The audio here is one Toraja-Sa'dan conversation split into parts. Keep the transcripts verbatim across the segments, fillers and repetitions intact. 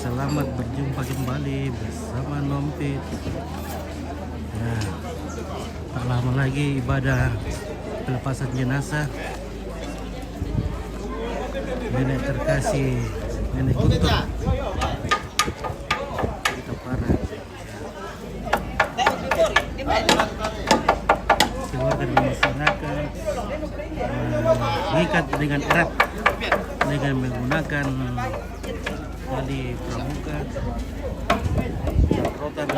Selamat berjumpa kembali bersama Nompit. Ya, tak lama lagi ibadah pelepasan jenazah nenek terkasih, nenek Guntur. Kita para keluarga dan masyarakat, eh, mengikat dengan erat dengan menggunakan tali pramuka, rotan.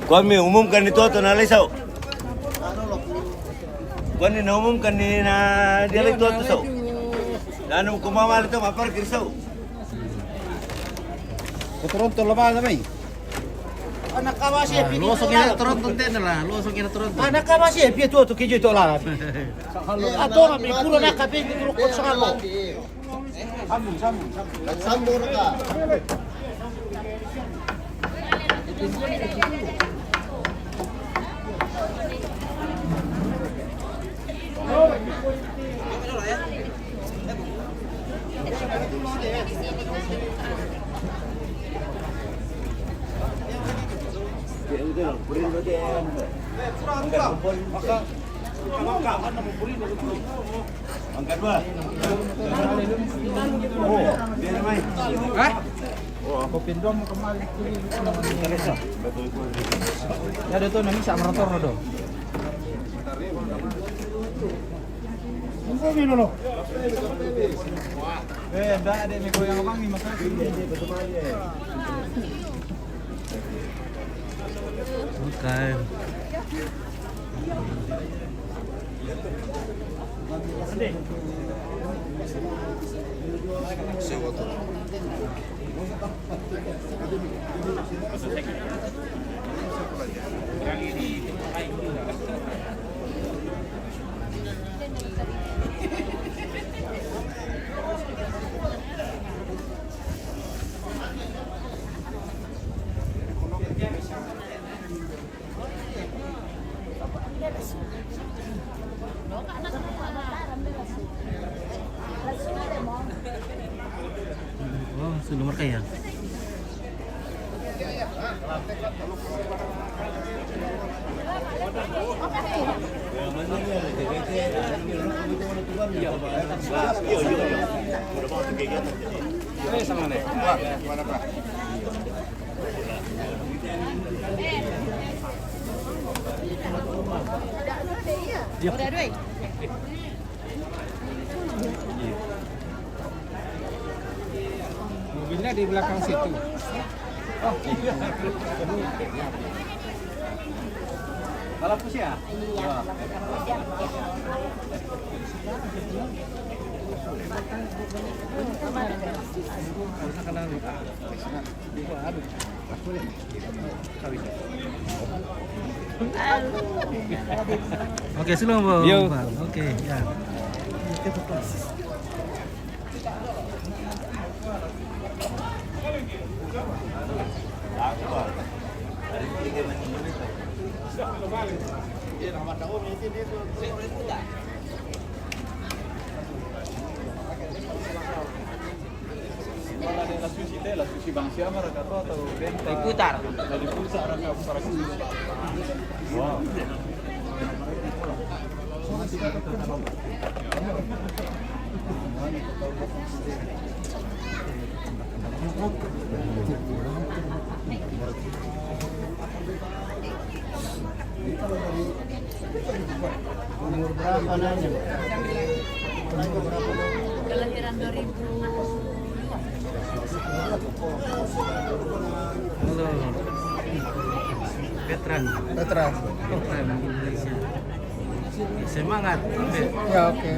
Kuami umumkan itu atau nalai sau. Kuani na umumkan ni na dia lai tuatu sau. Nanu kumama lai tu mapar kiri sau. Kotoron tu lama na mai. Anak kama si Ah, epi luosok ina toronton tena la, luosok ina toronton. Anak kama si epi tu tu kiju tu la. Ato na mi kuro na kape mi kuro kot sangalo. Sambung, sambung, sambung. Sambung ka. Angka dua. Oh, dia namai. Hah? Oh, aku pinjam kemarin. Ya, ada tu, nami sama motor tu. Ini dulu. Eh, dah ada ni kau yang abang ni, makan. Okay. Oh, sudah mereka ya? Mobilnya di belakang situ. Oh, iya. Kalau push ya? Iya. Wah. Oke, slow mo. Yo. Oke, ya. Wala de la susi te, la susi bang siapa raka to atau benta? Diputar. La diputar raka para susi. Wow. Umur berapa nanya? Kelahiran dua ribu dua. Halo. Veteran. Veteran. Veteran Indonesia. Semangat. Ya, oke.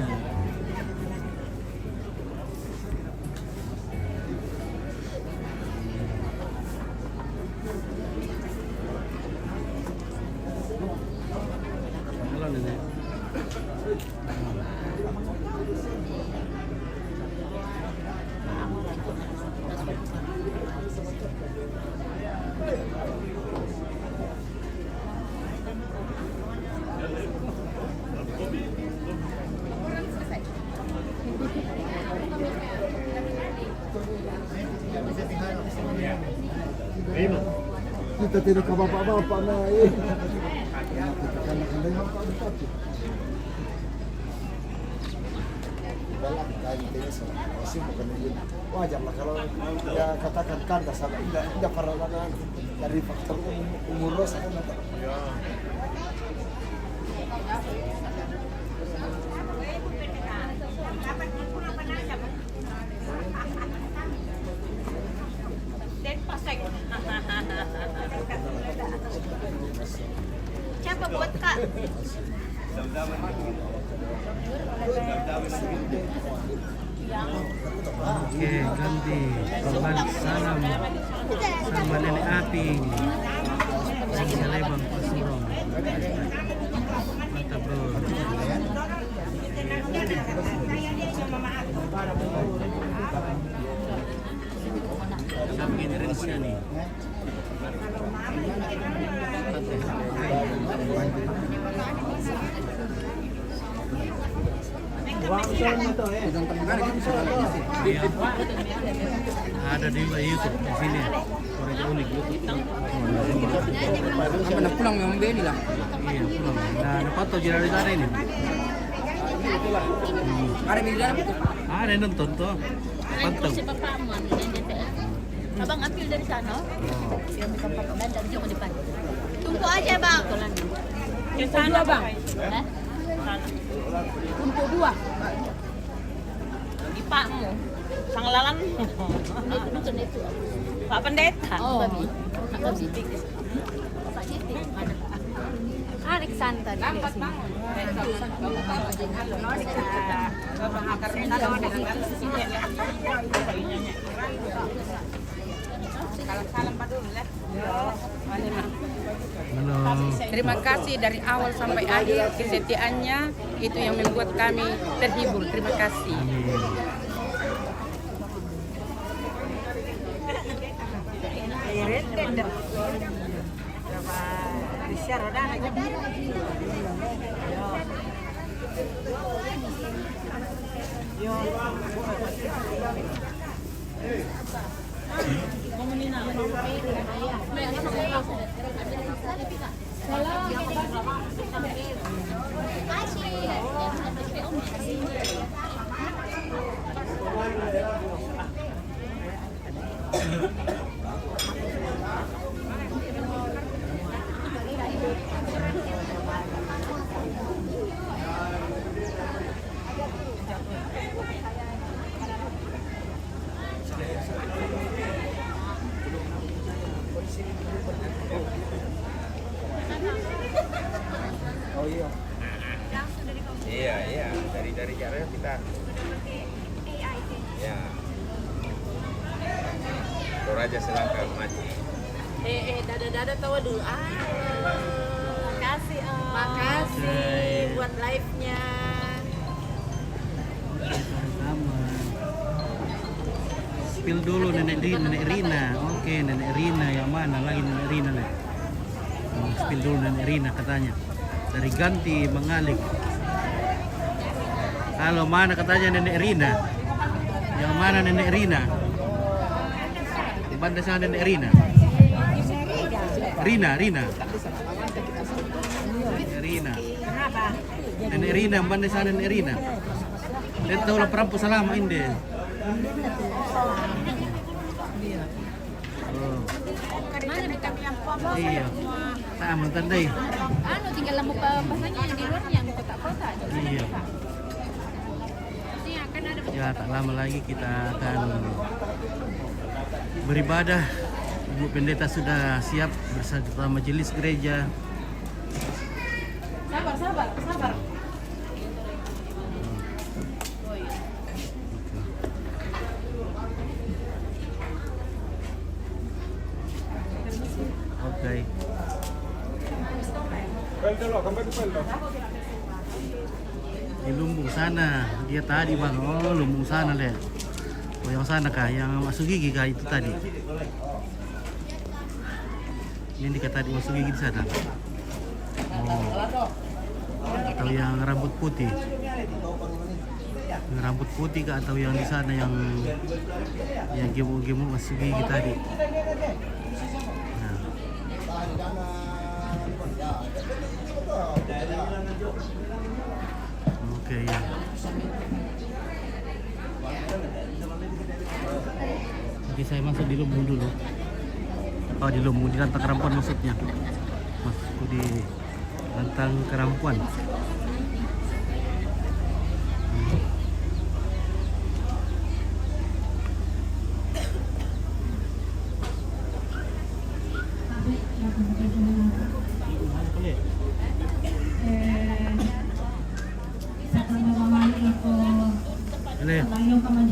Kita tidak ke bapak-bapak, nah, eh. Kita kan, kan, kan, kan, kan. Wajar lah kalau dia katakan kandas, sama indah, indah para anak dari faktor um-, umur dosa kan. Siapa buat, Kak? Oke, ganti. Salam, salam sama Nenek Aping. Dari Salebang, Pasurong. Mantap, bro. Siapa ini Rensiani? Iya. Ada di YouTube di sini. Orang unik YouTube. Apa nak pulang memang beli lah. Iya, pulang. Nah, dapat tuh jadi dari sana ini. Ada di dalam itu. Ada yang nonton tuh. Pantau. Si bapakmu, anu, yang D P R. Abang ambil dari sana. Yang di tempat dan jangan depan. Tunggu aja, Bang. Betulan. Ke sana, Bang. Hah? Untuk dua. Ipakmu. Sang lalan. Pendeta, bukan itu. Pak Pendeta. Oh. Pak Pendeta. Pak Siti. Ada. Ada ke sana tadi. Lambat bangun. Salam-salam, Pak, dulu, lah. Halo. Terima kasih dari awal sampai akhir kesetiaannya, itu yang membuat kami terhibur. Terima kasih. Amin. Oh, iya. Iya, iya. Dari, dari Jakarta kita. Iya. Toraja selangkah mati. Eh, eh, dada-dada tawa dulu. Ah. Makasih, Om. Makasih buat live-nya. Sama-sama. Spill dulu Nenek Ri-, Nenek Rina. Oke, Nenek Rina yang mana lagi Nenek Rina nih? Hmm, spill dulu Nenek Rina katanya. Dari Ganti Mangalik. Halo, mana katanya Nenek Rina? Yang mana Nenek Rina? Di mana sana Nenek Rina? Rina, Rina. Nenek Rina. Nenek Rina, mana sana Nenek Rina? Dia tahu lah perampu selama ini. Oh. Mana minta bilang apa? Iya. Sama tandai. Anu, tinggal lampu pa-, pasangnya yang di luarnya, yang kotak-kotak. Iya. Ini akan ada. Ya, tak lama lagi kita akan beribadah. Ibu Pendeta sudah siap beserta majelis gereja. Sabar, sabar, sabar. Oke. Di Lumbung sana, dia tadi, Bang. Oh, Lumbung sana, lihat. Oh, yang sana kah? Yang masuk gigi kah itu tadi? Ini dikata di masuk gigi di sana. Oh. Atau yang rambut putih. Yang rambut putih kah atau yang di sana yang yang gemuk-gemuk masuk gigi tadi? Nah. Oke, ya. Oke, saya masuk di Lumu dulu. Oh, di Lumu, di Lantang Rambuan maksudnya. Masuk di Lantang Kerampuan.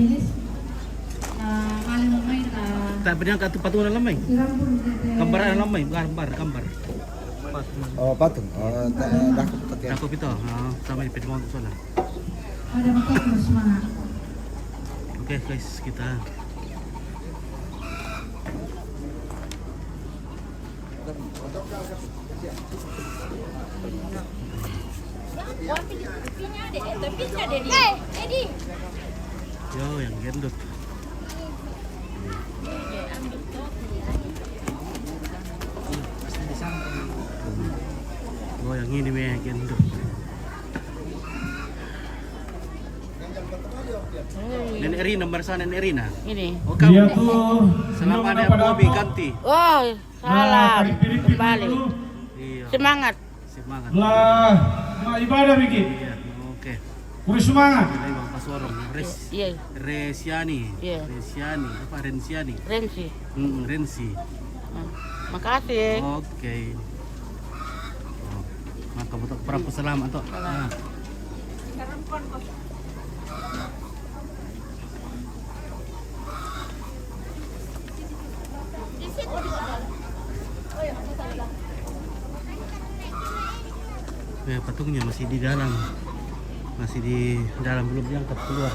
Ini. Tak pernah kat tu patung dalam mai. Gambar dalam mai, gambar, gambar. Pas. Oh, patung. Oh, tak, dah aku pakai. Dah aku pita. Ha, sama ni pita soalan. Oke, guys, kita. Yo, yang gendut. Oh, yang ini meh gendut. Nenek Rina, nomor sana Nenek Rina. Ini. Oh, kamu. Iya tuh. Selamat ya, Bobby, ganti. Wah, salam. Kembali. Iya. Semangat. Semangat. Lah, mak ibadah bikin. Iya, oke. Kuri semangat. Ini Bang Pasorong, Res-, iya. Resiani. Iya. Resiani, apa Rensiani? Rensi. Mm, Rensi. Hmm. Makasih. Oke. Oh, maka butuh perapu selamat tuh. Salam. Nah. Ya, patungnya masih di dalam. Masih di dalam, belum diangkat keluar.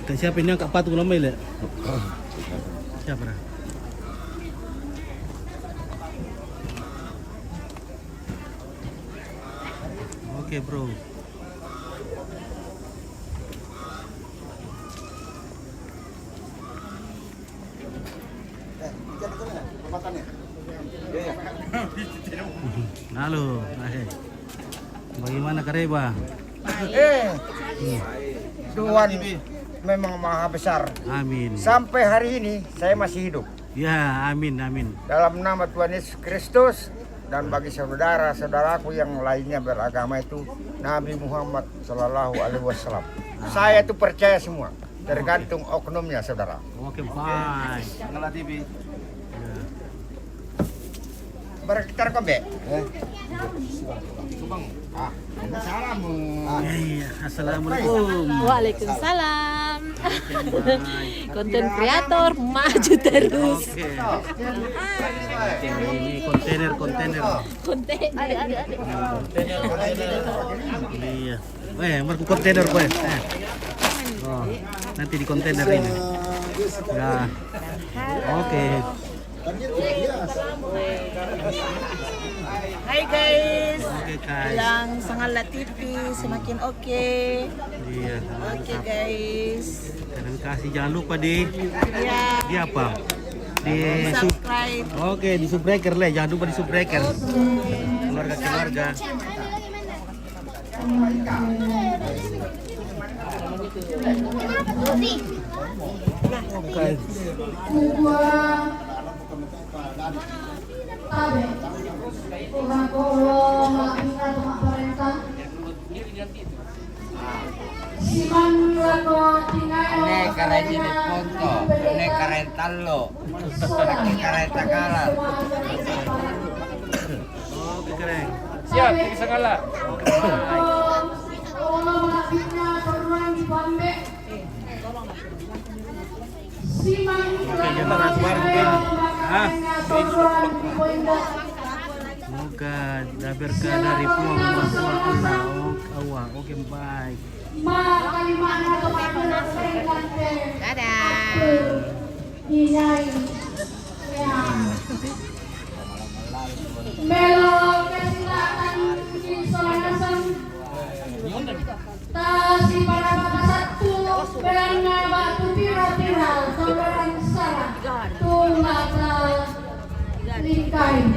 Tak siapa ini angkat patung lama, Le? Siapa dah? Oke, bro. Halo, eh. Bagaimana kareba? Eh, Tuhan memang maha besar. Amin. Sampai hari ini saya masih hidup. Ya, amin, amin. Dalam nama Tuhan Yesus Kristus, dan bagi saudara-saudaraku yang lainnya beragama itu, Nabi Muhammad sallallahu alaihi wasallam. Saya itu percaya semua, tergantung oknumnya, saudara. Oke, baik. Ngala T V. Ya. Bergetar kok, Mbak? Eh? Subang. Ah, salam. Iya, assalamualaikum. Waalaikumsalam. Konten kreator maju terus. Oke. Ini kontainer, kontainer. Kontainer. Iya. Eh, marku kontainer kowe. Eh. Oh, nanti di kontainer ini. Ya. Oke. Hai guys. Oke, guys. Yang sangat T V semakin oke. Iya. Oke, guys. Terima kasih. Jangan lupa di, iya, di apa? Di sub-, subscribe. Oke, di subscribe, Le. Jangan lupa di subscribe. Oke. Keluarga-keluarga. Oke. Tabe. Ora kolo mak bina tu mak parenta. Siman lako tingayo. Ane karaji ni ponto, ane karenta lo. Ane karenta kala. Oke, keren. Siap, tiga segala. Olo mak bina peruan di Bambe. Oke, generasi baru, Bang. Hah? Moga da berkah dari Puang Maha Esa. Oke, baik. Dadah. Melo kesempatan di Solanasem. Tasi para babasakku, bennang batu pira-pira toloran sara, tulata lingkai.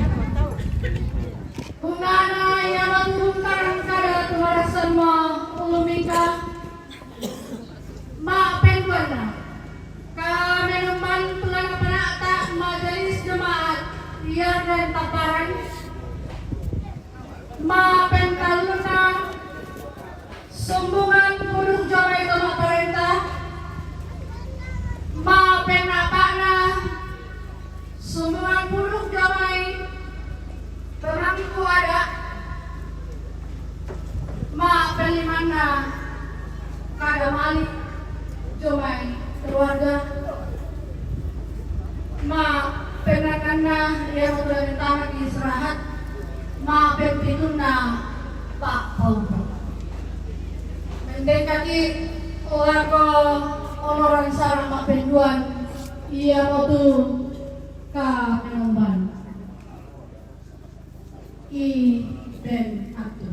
Bungana ia maturung karang kada tularasan ma ulumika. Ma penduanna, kamenumban tulang panata majelis jemaat ia dan taparan. Ma pentaluna, sumbungan puduk jomai toma parenta. Ma penapana, sumbungan puduk jomai pemangku ada. Ma pelimanna, kada malik jomai keluarga. Ma penanganna, ia sudah ditahan istirahat. Ma pempitunna, Pak Paupo. Mendekati lako oloran sarang ma penduan, ia motu kamenumban. I ben atu.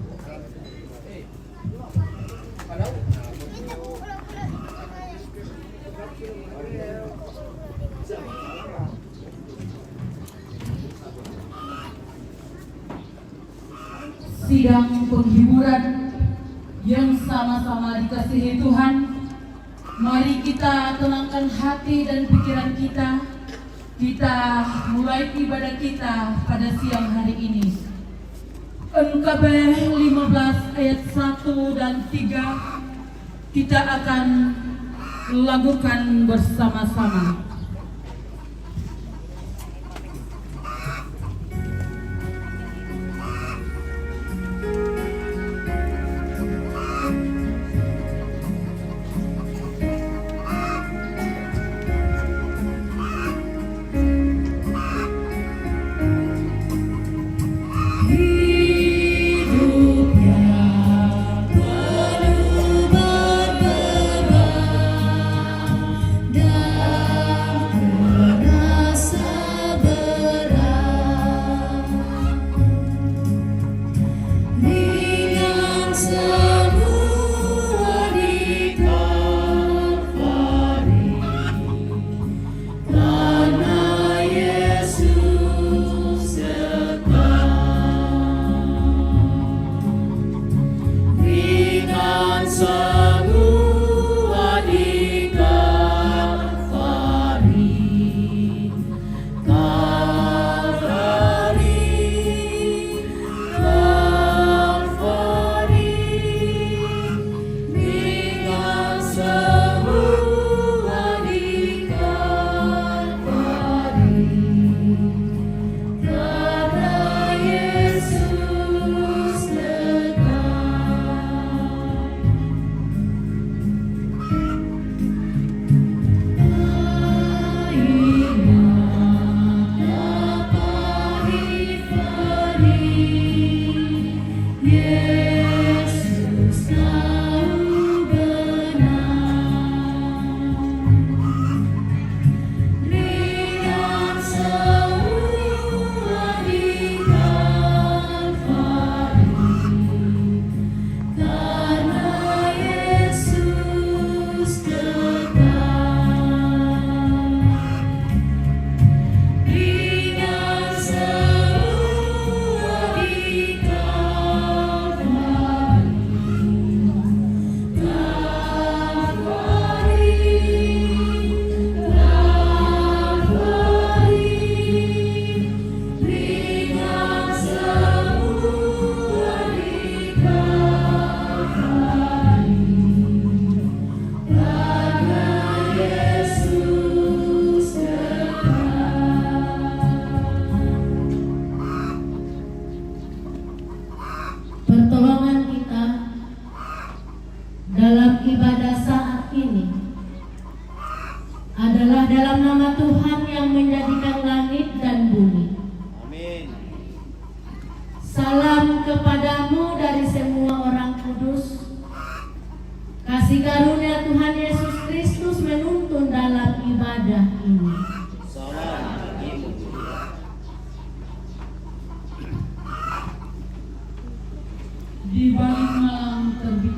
Sidang penghiburan yang sama-sama dikasihi Tuhan, mari kita tenangkan hati dan pikiran kita. Kita mulai ibadah kita pada siang hari ini. N K B lima belas ayat satu dan tiga kita akan lakukan bersama-sama. Pertolongan kita dalam ibadah saat ini adalah dalam nama Tuhan yang menjadikan langit dan bumi. Amin. Salam kepadamu dari semua orang kudus. Kasih karunia Tuhan Yesus Kristus menuntun dalam ibadah ini. Salam. Di balik malam terbit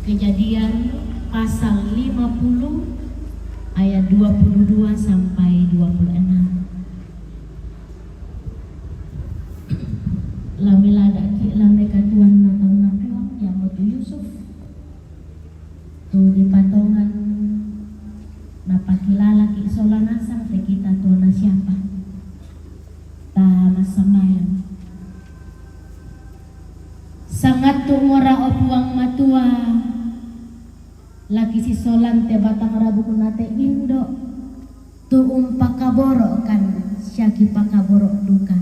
Kejadian pasal lima puluh ayat dua puluh dua sampai dua puluh enam. Lame ladaki lame katuan na tau napuang, yamo tu Yusuf, tu di patongan na pakilalaki sola nasang te kita tuana siapa. Ta masambayang. Sangat tu ngora o Puang matua, laki sisolan te batang rabuku na te indo, tu umpakaborokan siaki pakaboro duka.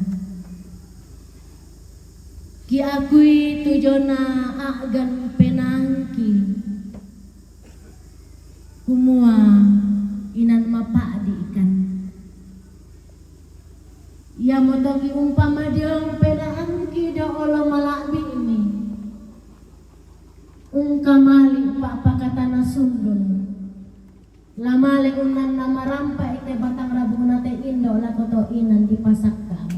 Kiakui tu jona agan penangki, kumua inan mapadi ikan. Ia motoki umpama diong penangki do olo malabini. Ungka mali pa pakatana sundun. Lamale unan na marampa ite batang rabu na te indo lako to inan di pasakka.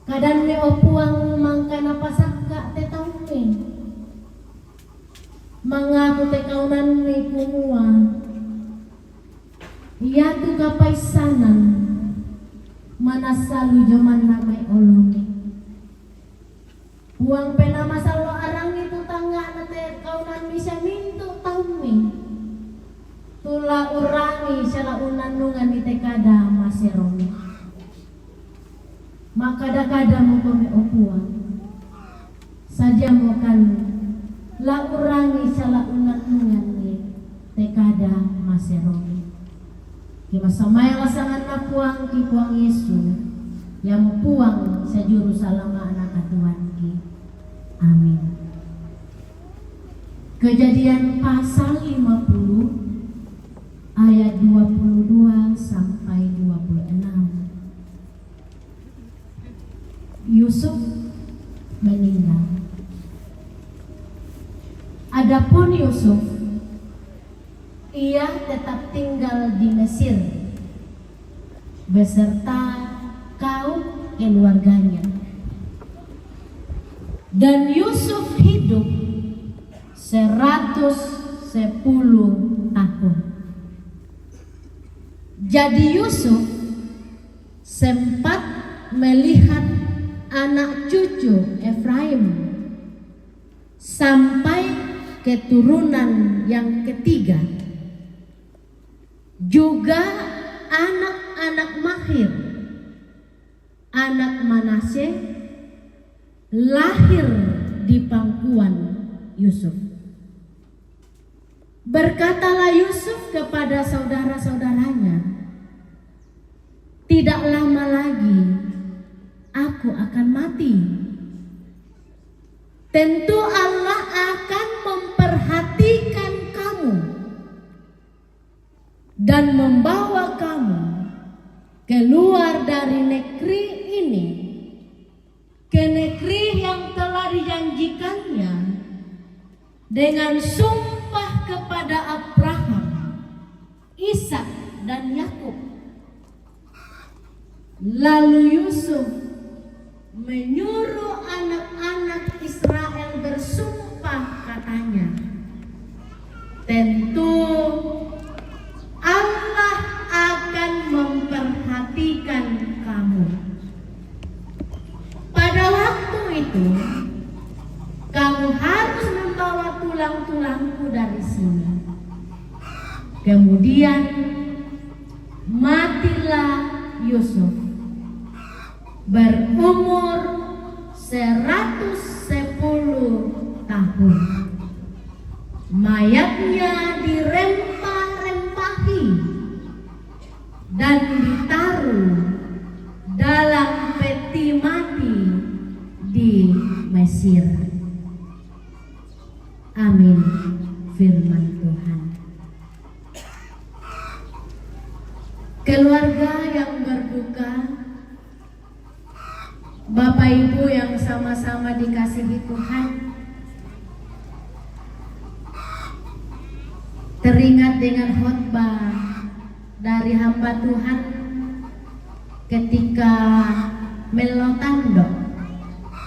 Kadanmi o Puang mangkana pasakka te taunmi. Mangaku te kaunanmi kumua. Ia tu kapaisanan manassalu jaman na mai olomi. Puang pe na masallo arangi tu tanggana te kaunanmi sia mintu taunmi. Tula urangi sala unannungan ni te kada maseromi. Makada-kada mukomi o Puang. Sadia mokan la urangi sala unannungan ni te kada maseromi. Ki masamaya lasangan na Puang ki Puang Yesu, ia mo Puang sajuru salama na katuanki. Amin. Kejadian pasal lima puluh ayat dua puluh dua sampai dua puluh enam. Yusuf meninggal. Adapun Yusuf, ia tetap tinggal di Mesir beserta kaum keluarganya. Dan Yusuf hidup seratus sepuluh tahun. Jadi Yusuf sempat melihat anak cucu Efraim sampai keturunan yang ketiga, juga anak-anak Mahir, anak Manasye, lahir di pangkuan Yusuf. Berkatalah Yusuf kepada saudara-saudaranya, "Tidak lama lagi aku akan mati. Tentu Allah akan memperhatikan kamu dan membawa kamu keluar dari negeri ini ke negeri yang telah dijanjikannya dengan sumpah kepada Abraham, Ishak, dan Yakub." Lalu Yusuf menyuruh anak-anak Israel bersumpah, katanya, "Tentu Allah akan memperhatikan kamu. Pada waktu itu, kamu harus membawa tulang-tulangku dari sini." Kemudian matilah Yusuf berumur seratus sepuluh tahun. Mayatnya dirempah-rempahi dan ditaruh dalam peti mati di Mesir. Amin. Firman Tuhan. Keluarga yang berduka, Bapak Ibu yang sama-sama dikasihi Tuhan, teringat dengan khotbah dari hamba Tuhan ketika mello tando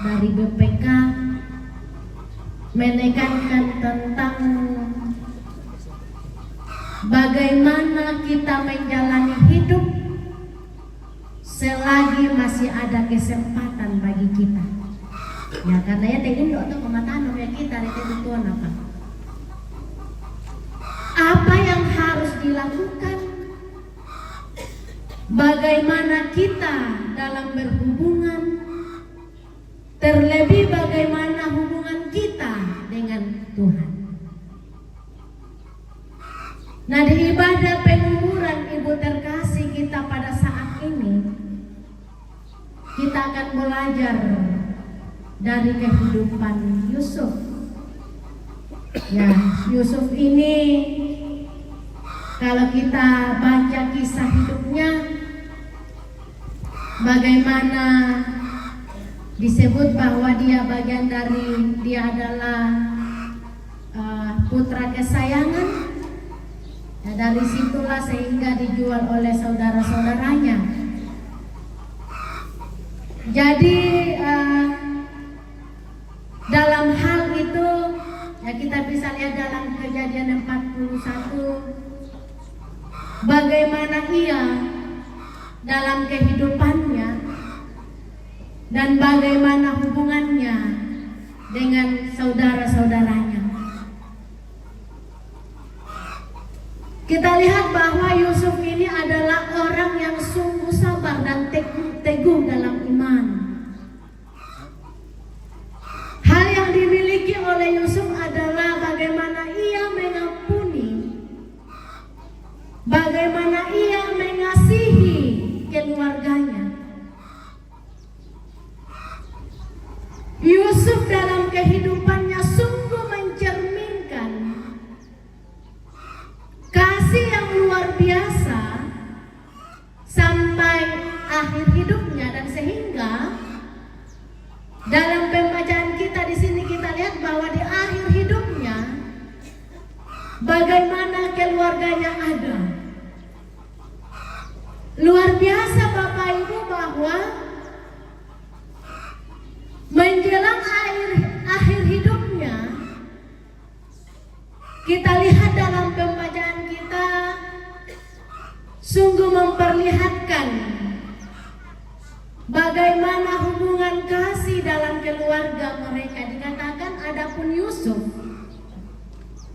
dari B P K, menekankan tentang bagaimana kita menjalani hidup selagi masih ada kesempatan bagi kita. Ya, karena ya te indo tu pematanom ya kita rete betul apa. Apa yang harus dilakukan? Bagaimana kita dalam berhubungan? Terlebih bagaimana hubungan kita dengan Tuhan? Nah, di ibadah penguburan ibu terkasih kita pada saat ini, kita akan belajar dari kehidupan Yusuf. Ya, Yusuf ini, kalau kita baca kisah hidupnya, bagaimana disebut bahwa dia bagian dari, dia adalah uh, putra kesayangan. Ya, dari situlah sehingga dijual oleh saudara-saudaranya. Jadi uh, dalam hal itu, ya, kita bisa lihat dalam Kejadian empat puluh satu, bagaimana ia dalam kehidupannya dan bagaimana hubungannya dengan saudara-saudaranya. Kita lihat bahwa Yusuf ini adalah orang yang sungguh sabar dan teguh dalam iman. Hal yang dimiliki oleh Yusuf adalah bagaimana ia mengampuni, bagaimana ia mengasihi keluarganya. Yusuf dalam kehidupannya sungguh mencerminkan kasih yang luar biasa sampai akhir hidupnya, dan sehingga dalam pembacaan kita di sini kita lihat bahwa di akhir hidupnya bagaimana keluarganya ada. Luar biasa Bapak Ibu, bahwa menjelang akhir, akhir hidupnya, kita lihat dalam pembacaan kita sungguh memperlihatkan bagaimana hubungan kasih dalam keluarga mereka. Dikatakan adapun Yusuf,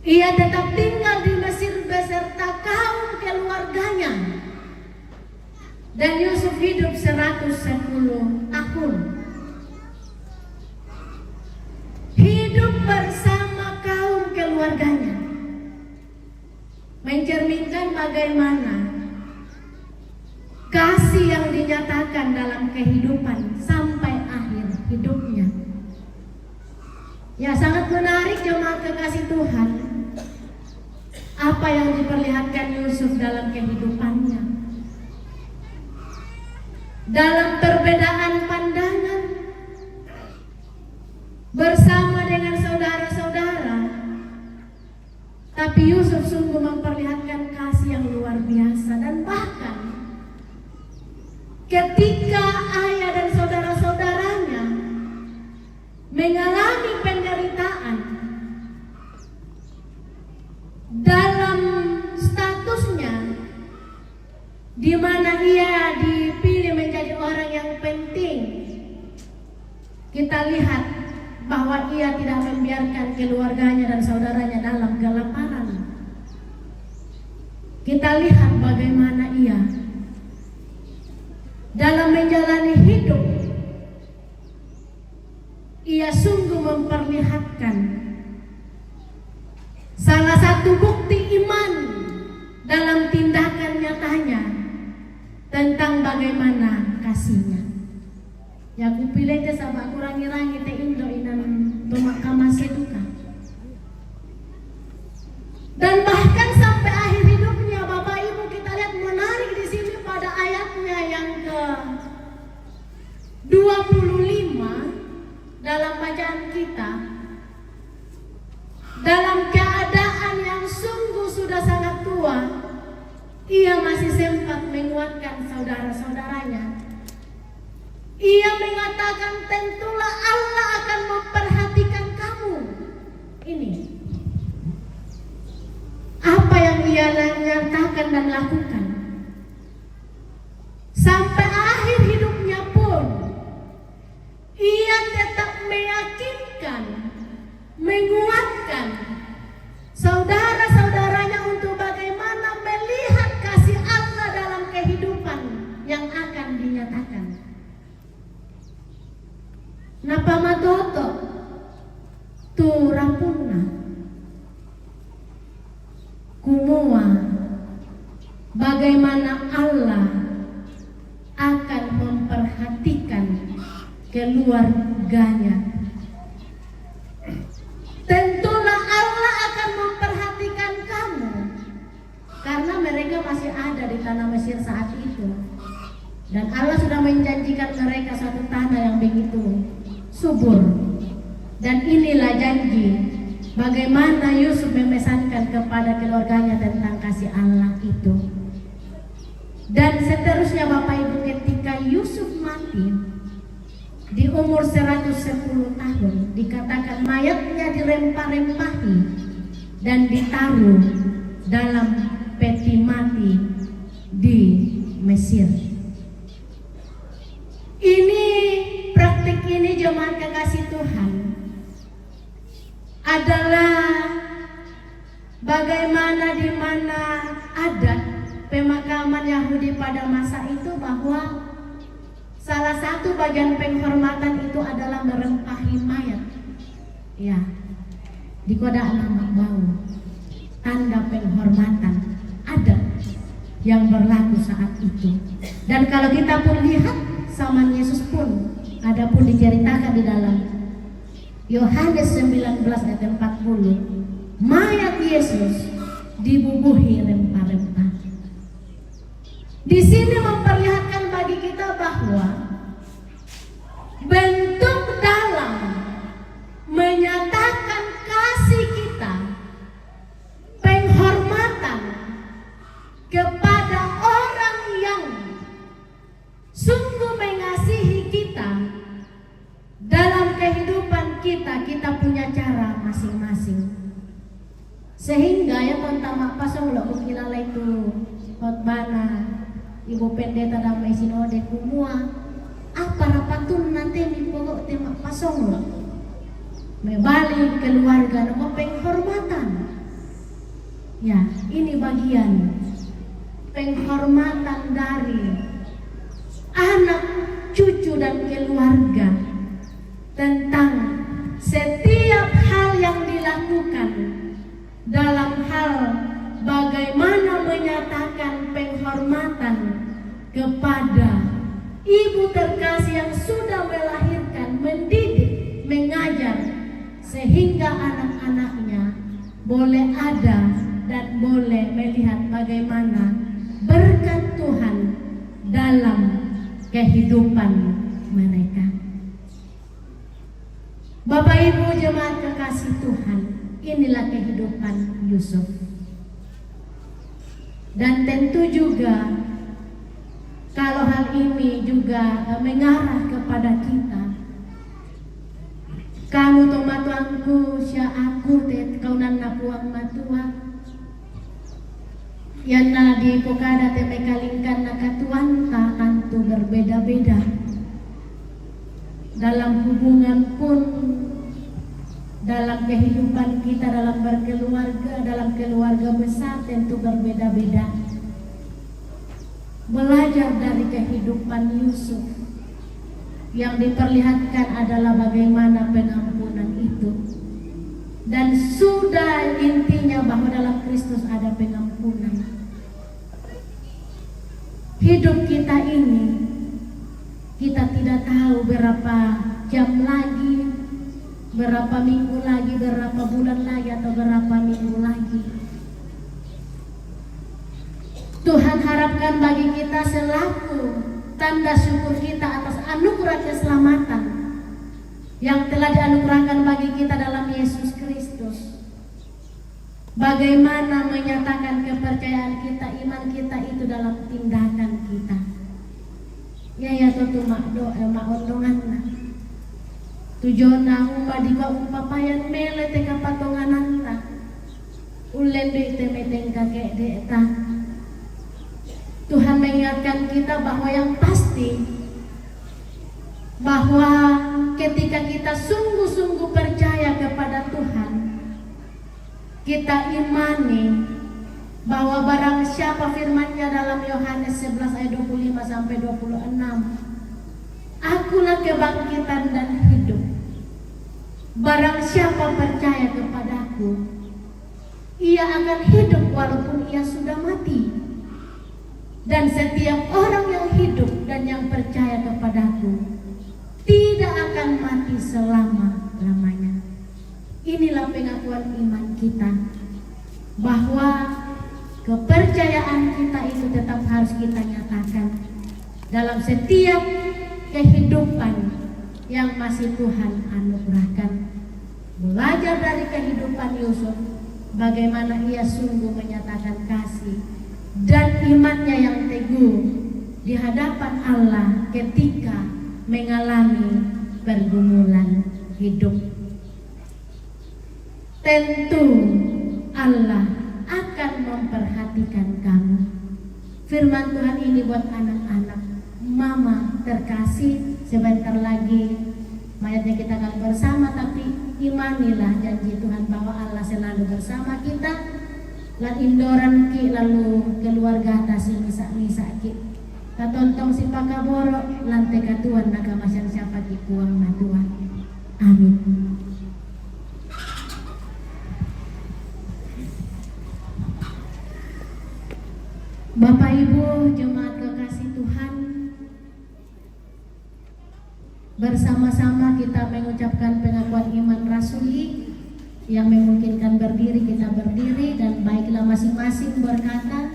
ia tetap tinggal di Mesir beserta kaum keluarganya. Dan Yusuf hidup seratus sepuluh tahun. Hidup bersama kaum keluarganya. Mencerminkan bagaimana kasih yang dinyatakan dalam kehidupan sampai akhir hidupnya. Ya, sangat menarik jemaat kekasih Tuhan. Apa yang diperlihatkan Yusuf dalam kehidupannya. Dalam perbedaan pandangan bersama dengan saudara-saudara, tapi Yusuf sungguh memperlihatkan kasih yang luar biasa. Dan bahkan ketika ayah dan saudara-saudaranya mengalami penderitaan dalam statusnya, di mana ia dipilih menjadi orang yang penting, kita lihat bahwa ia tidak membiarkan keluarganya dan saudaranya dalam kelaparan. Kita lihat bagaimana ia dalam menjalani hidup, ia sungguh memperlihatkan salah satu bukti iman dalam tindakan nyatanya tentang bagaimana kasihnya. Ya, kupilete sabab kurangi-rangi te indo inan tomak kamase duka. Dan bahkan sampai akhir hidupnya, Bapak Ibu, kita lihat menarik di sini pada ayatnya yang ke dua puluh lima dalam bacaan kita, dalam keadaan yang sungguh sudah sangat tua, ia masih sempat menguatkan saudara-saudaranya. Ia mengatakan, "Tentulah Allah akan memperhatikan kamu." dan lakukan. Sampai akhir hidupnya pun, ia tetap meyakinkan, menguatkan saudara-saudaranya untuk bagaimana melihat kasih Allah dalam kehidupan yang akan dinyatakan. Napa matoto tu rapunna? Kumua, bagaimana Allah akan memperhatikan keluarganya. Tentulah Allah akan memperhatikan kamu, karena mereka masih ada di tanah Mesir saat itu. Dan Allah sudah menjanjikan mereka satu tanah yang begitu subur. Dan inilah janji bagaimana Yusuf memesankan kepada keluarganya tentang kasih Allah itu. Dan seterusnya, Bapak Ibu, ketika Yusuf mati di umur seratus sepuluh tahun, dikatakan mayatnya dirempah-rempahi dan ditaruh dalam peti mati di Mesir. Ini, praktik ini, jemaat kekasih Tuhan, adalah bagaimana di mana adat pemakaman Yahudi pada masa itu, bahwa salah satu bagian penghormatan itu adalah merempahi mayat. Ya, dikoda nama bau, tanda penghormatan, adat yang berlaku saat itu. Dan kalau kita pun lihat, zaman Yesus pun ada pun diceritakan di dalam Yohanes sembilan belas ayat empat puluh, mayat Yesus dibubuhi rempah-rempah. Di sini memperlihatkan bagi kita bahwa bentuk dalam menyatakan kasih kita, penghormatan kepada orang yang sungguh mengasihi kita, dalam kehidupan kita, kita punya cara masing-masing. Sehingga ya, tama pasong lo, kukilala itu khotbana Ibu Pendeta Damai Sinode, kumua, apa rapatunna temi pokok tema pasong lo. Mebali keluarga nama penghormatan. Ya, ini bagian penghormatan dari anak, cucu, dan keluarga, tentang setiap hal yang dilakukan dalam hal bagaimana menyatakan penghormatan kepada ibu terkasih yang sudah melahirkan, mendidik, mengajar, sehingga anak-anaknya boleh ada dan boleh melihat bagaimana berkat Tuhan dalam kehidupan mereka. Bapak Ibu jemaat kekasih Tuhan, inilah kehidupan Yusuf. Dan tentu juga, kalau hal ini juga, eh, mengarah kepada kita, kamu tomatuangku, sia aku te kaunanna Puang Matua, ianna dipokada te mai kalingkanna katuoanta tantu berbeda-beda. Dalam hubungan pun, dalam kehidupan kita dalam berkeluarga, dalam keluarga besar, tentu berbeda-beda. Belajar dari kehidupan Yusuf, yang diperlihatkan adalah bagaimana pengampunan itu. Dan sudah intinya bahwa dalam Kristus ada pengampunan. Hidup kita ini, kita tidak tahu berapa jam lagi, berapa minggu lagi, berapa bulan lagi, atau berapa minggu lagi. Tuhan harapkan bagi kita selaku tanda syukur kita atas anugerah keselamatan yang telah dianugerahkan bagi kita dalam Yesus Kristus. Bagaimana menyatakan kepercayaan kita, iman kita itu dalam tindakan kita. Ya, ya, to tu mak do, eh, mak ondonganna. Tujona umba dikua umpapayan mele te kapatongananta. Ullen dui te meteng kake de ta. Tuhan mengingatkan kita bahwa yang pasti, bahwa ketika kita sungguh-sungguh percaya kepada Tuhan, kita imani bahwa barang siapa, firman-Nya dalam Yohanes sebelas ayat dua puluh lima sampai dua puluh enam, "Akulah kebangkitan dan hidup. Barang siapa percaya kepadaku, ia akan hidup walaupun ia sudah mati. Dan setiap orang yang hidup dan yang percaya kepadaku tidak akan mati selama-lamanya." Inilah pengakuan iman kita, bahwa kepercayaan kita itu tetap harus kita nyatakan dalam setiap kehidupan yang masih Tuhan anugerahkan. Belajar dari kehidupan Yusuf, bagaimana ia sungguh menyatakan kasih dan imannya yang teguh di hadapan Allah ketika mengalami pergumulan hidup. Tentu Allah akan memperhatikan kamu. Firman Tuhan ini buat anak-anak, mama terkasih, sebentar lagi mayatnya kita akan bersama, tapi imanilah janji Tuhan bahwa Allah selalu bersama kita. Lan indoran ki lalu keluarga ta si misa-misa ki. Tatontong si pakaboro, lan tekatuan na kamasian siapa ki puang na Tuhan. Amin. Bapak Ibu, jemaat kekasih Tuhan, bersama-sama kita mengucapkan pengakuan iman rasuli. Yang memungkinkan berdiri, kita berdiri, dan baiklah masing-masing berkata,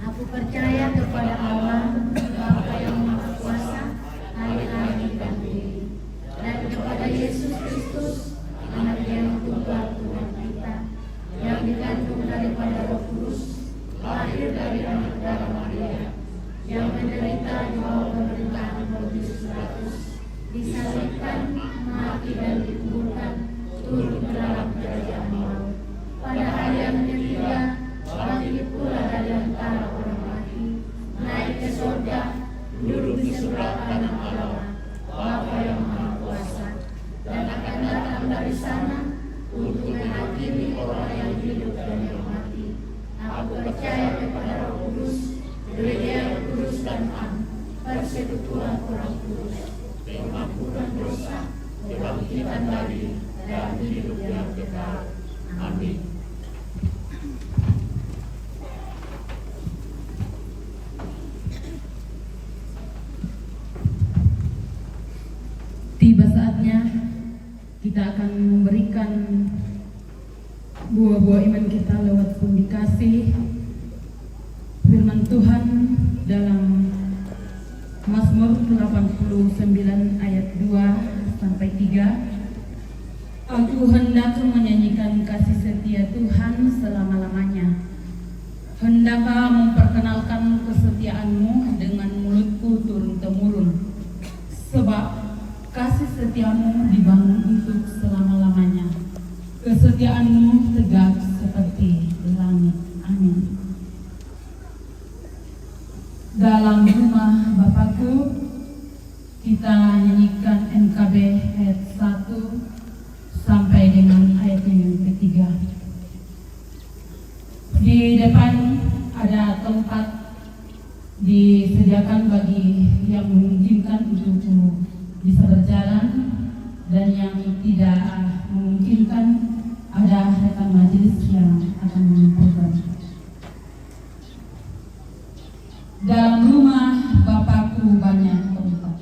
"Aku percaya kepada Allah, Bapa yang Maha Kuasa, langit dan bumi, dan kepada Yesus Kristus, Anak yang tunggal Tuhan kita, yang dikandung daripada Roh Kudus, lahir dari anak darah Maria, yang menderita di bawah pemerintahan Pontius Pilatus, disalibkan, mati dan dikuburkan, turun ke dalam kerajaan maut. Pada hari yang ketiga, bangkit pula dari antara orang mati, naik ke surga, duduk di sebelah kanan Allah, Bapa yang Maha Kuasa, dan akan datang dari sana untuk menghakimi orang yang hidup dan yang mati. Aku percaya kepada Roh Kudus, gereja yang kudus dan am, persekutuan orang kudus, pengampunan dosa, kebangkitan dari dan hidup yang kekal. Amin." Tiba saatnya kita akan memberikan buah-buah iman kita lewat pun dikasih firman Tuhan dalam Mazmur delapan puluh sembilan ayat dua sampai tiga. "Aku hendak menyanyikan kasih setia Tuhan selama-lamanya. Hendaklah memperkenalkan kesetiaan-Mu dengan mulutku turun-temurun. Sebab kasih setia-Mu dibangun untuk selama-lamanya. Kesetiaan-Mu tegak seperti langit." Amin. Dalam rumah Bapakku, kita nyanyikan N K B ayat satu sampai dengan ayatnya yang ketiga. Di depan ada tempat disediakan bagi yang memungkinkan untuk bisa berjalan, dan yang tidak memungkinkan, ada rekan majelis yang akan mengumpulkan. Dalam rumah Bapakku banyak tempat.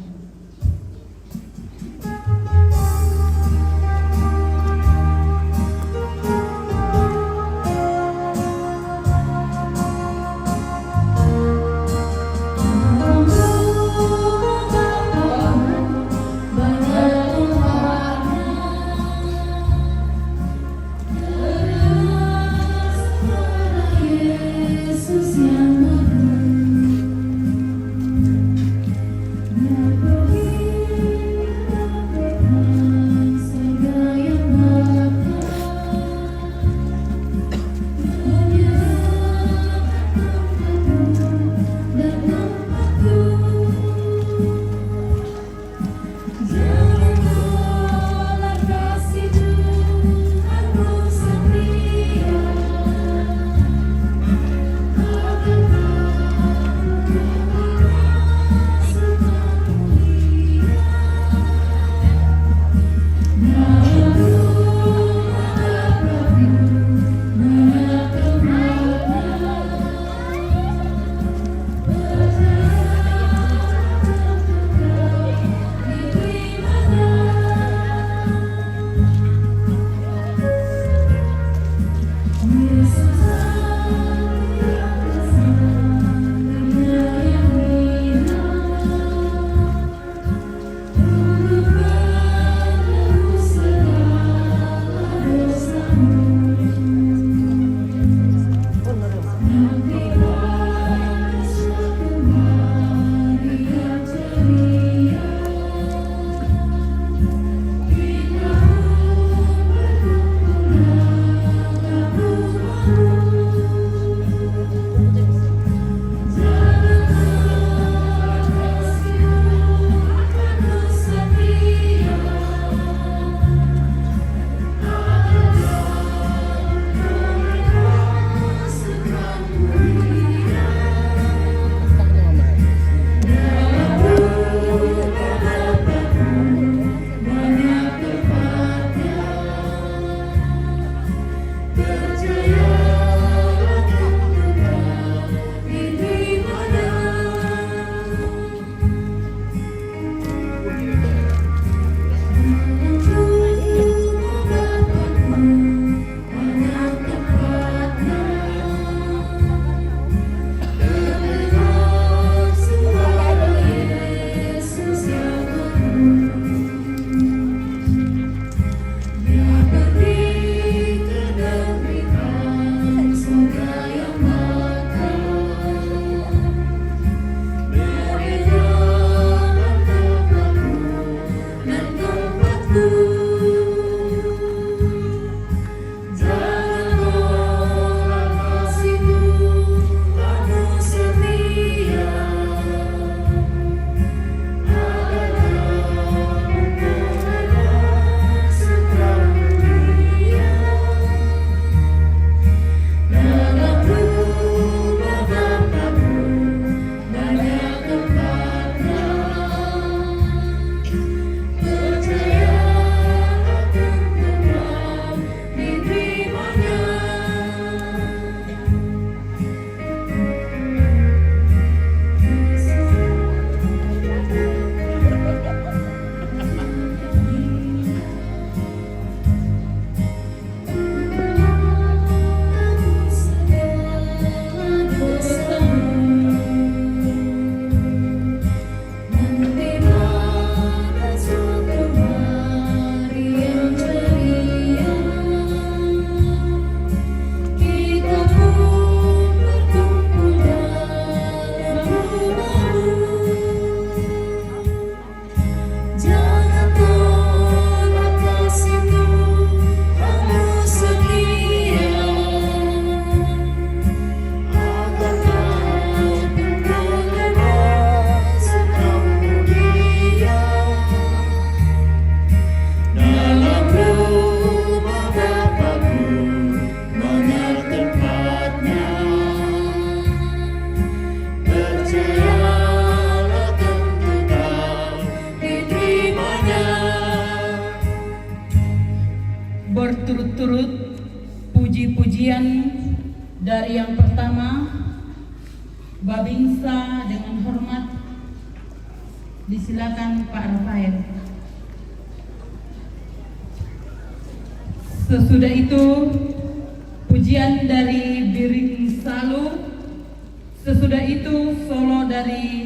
Berturut-turut puji-pujian dari yang pertama, Babinsa, dengan hormat disilakan Pak Rafael. Sesudah itu, pujian dari Biring Salu. Sesudah itu, solo dari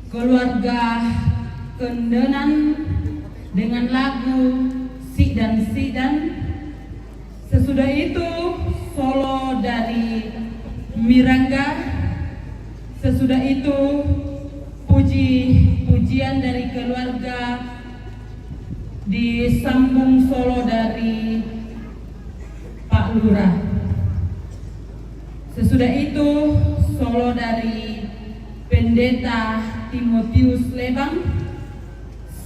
keluarga Kendenan dengan lagu Sidan Sidan. Sesudah itu, solo dari Mirangga. Sesudah itu, puji-pujian dari keluarga disambung solo dari Pak Lurah. Sesudah itu, solo dari Pendeta Timotius Lebang.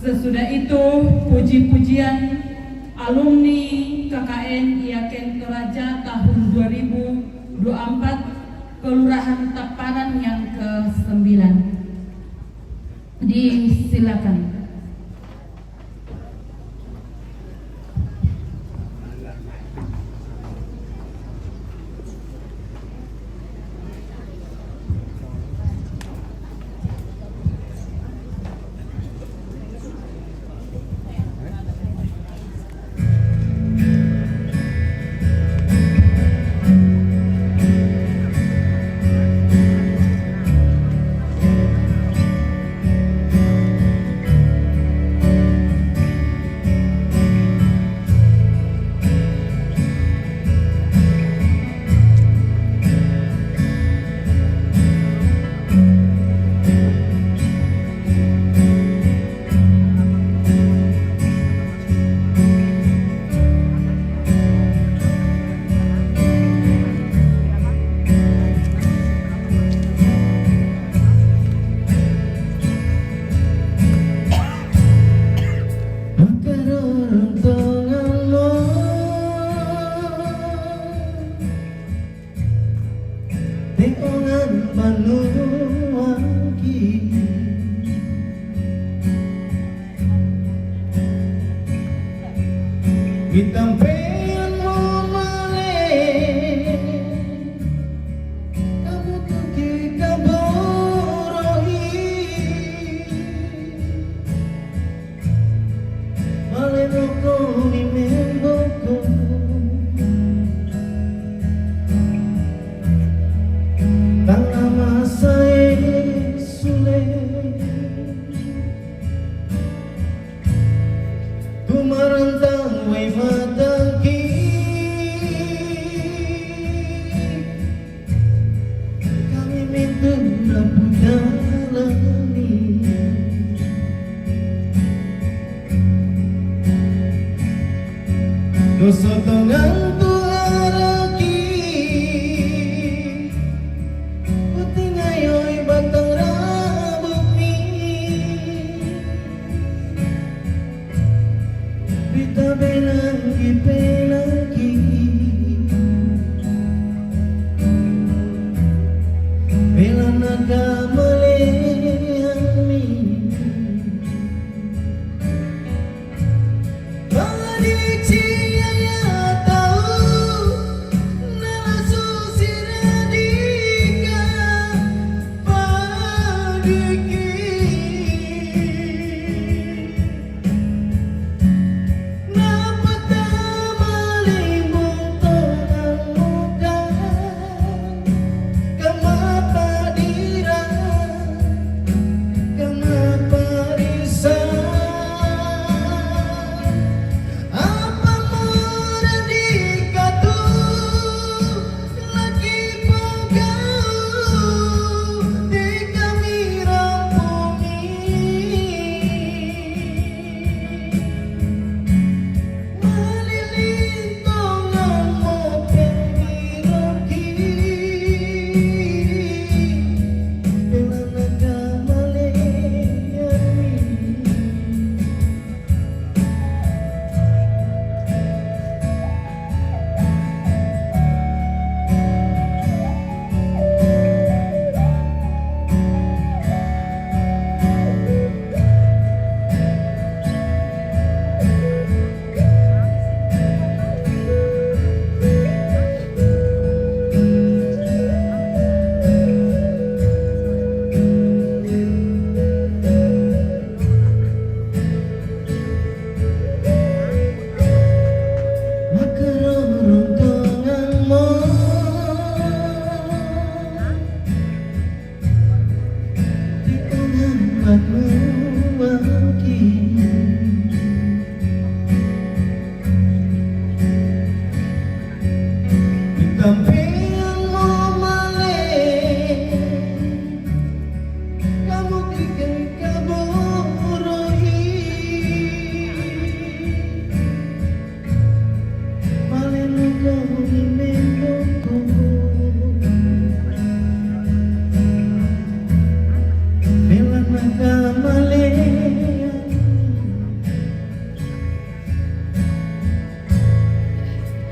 Sesudah itu, puji-pujian alumni K K N Iaken Toraja tahun dua ribu dua puluh empat, Kelurahan Taparan yang kesembilan. Disilakan. Teongan manuaki. Mitang pean mo male, kamu tuki kaborohi. Male boko ni memboko. Tang lama sae sule. Tumarantang wai mataki. Kami mintu lampu jalani. Doso tongan tu araki. Puting ayoi batang rabumi. Bita belang gi pelaki. Belang naga maleang mi. Padi ciaya tau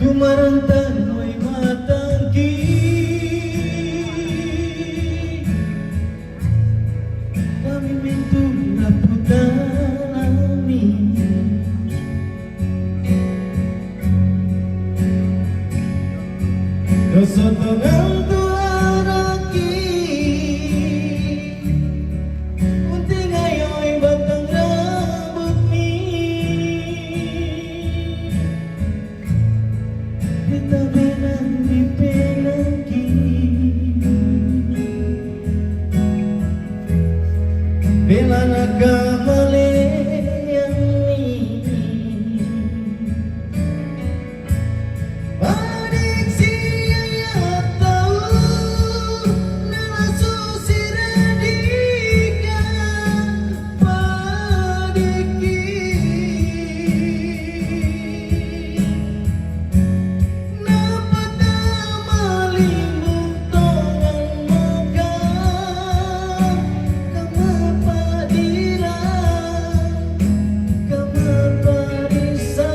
Kumarantan oi matangki, kami mintu laputan ami. Doso tongang tu araki, unting ayoi batang rambut mi. Beta benang di penangki, bela na kamalean ni. Padik sia ya tau, na lasu sira dika padiki. Napa ta malimbung tongan moka, kama padira, kama padisa.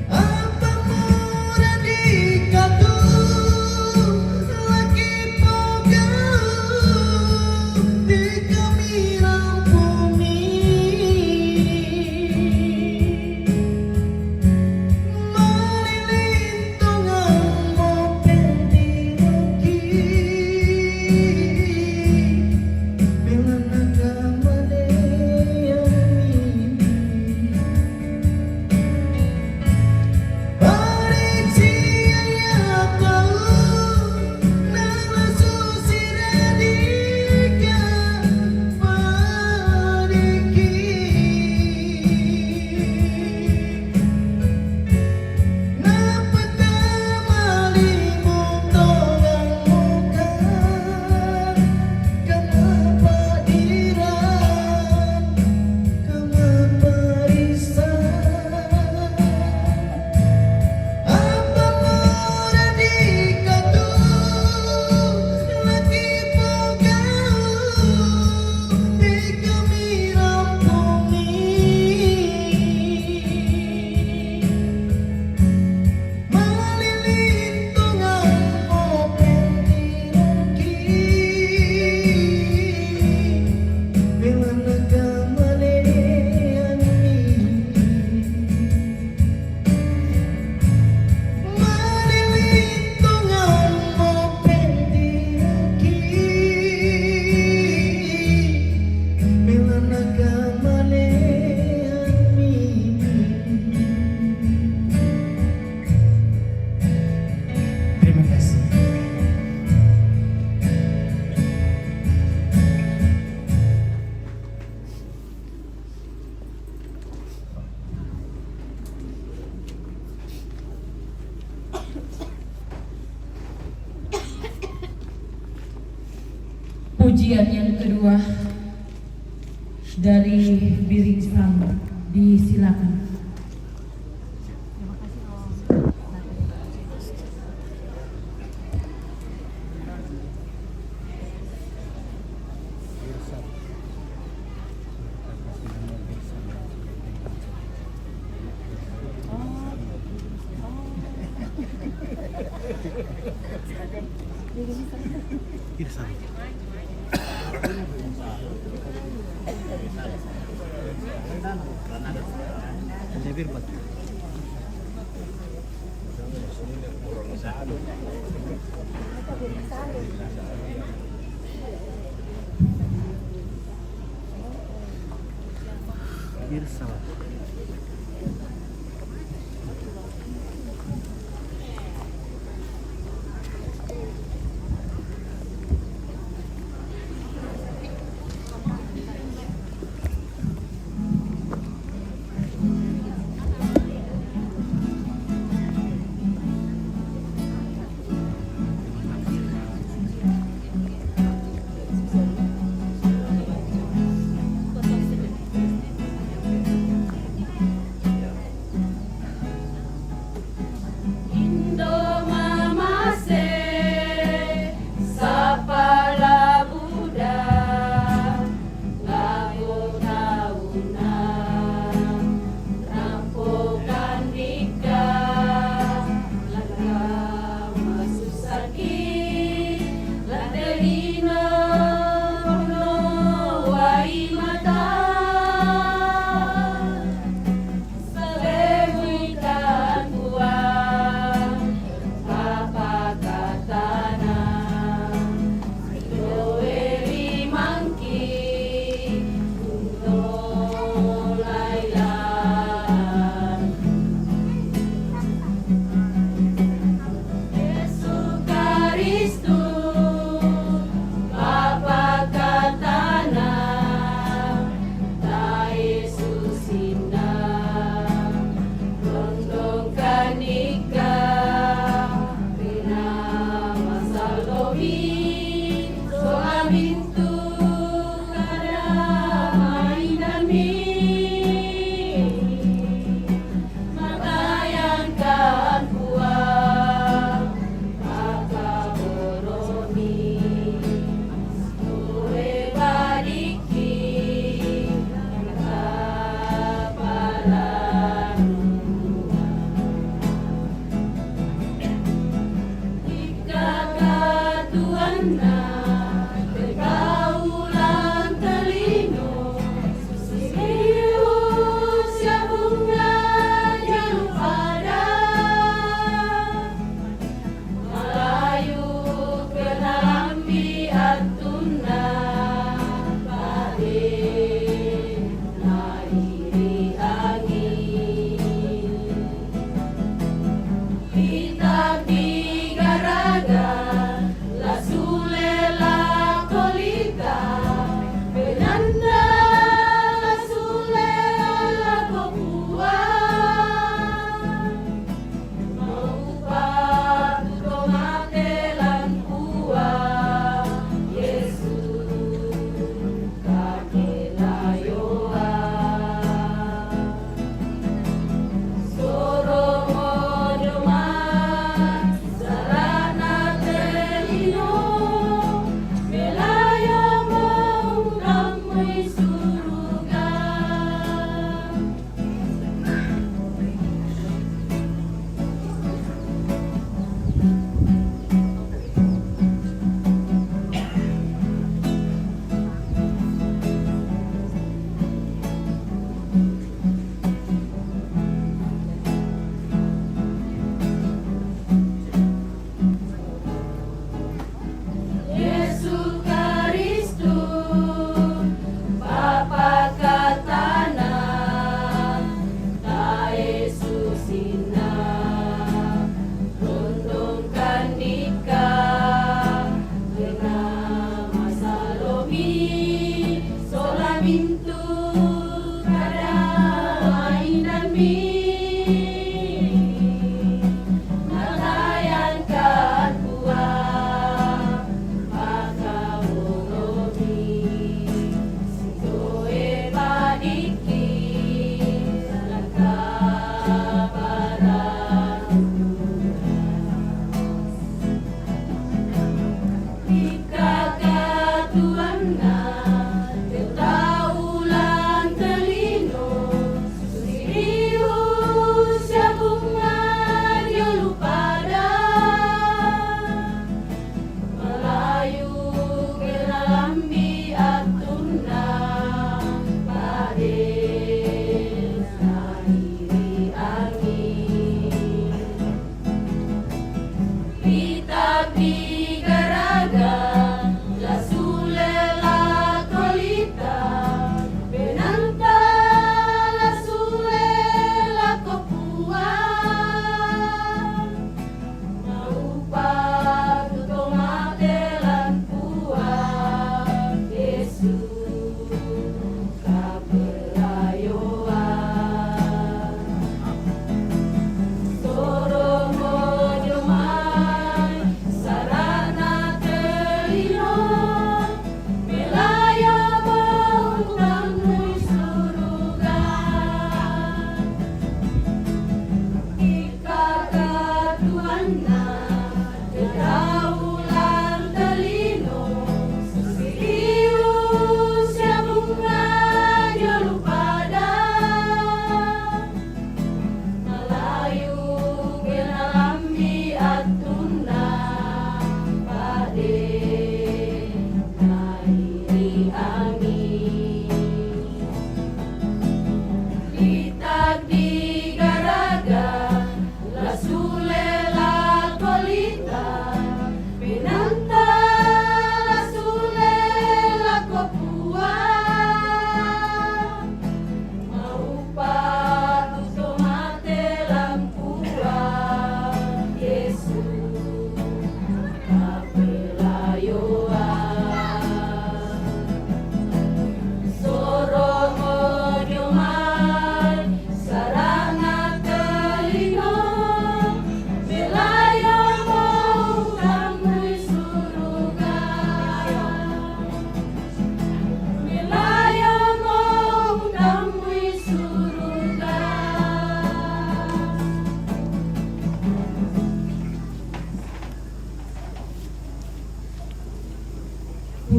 Apa mura di katu, laki pogau di kami rampuni. Malilintongan mo pentiroki, belana kamalean mi. Terima kasih. Pujian yang kedua dari Biring Sang, disilakan.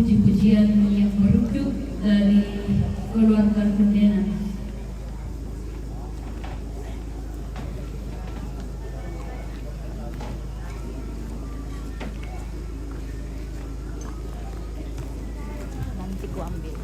Pujian yang merujuk dari keluarga Kundenan. Nanti ku ambil.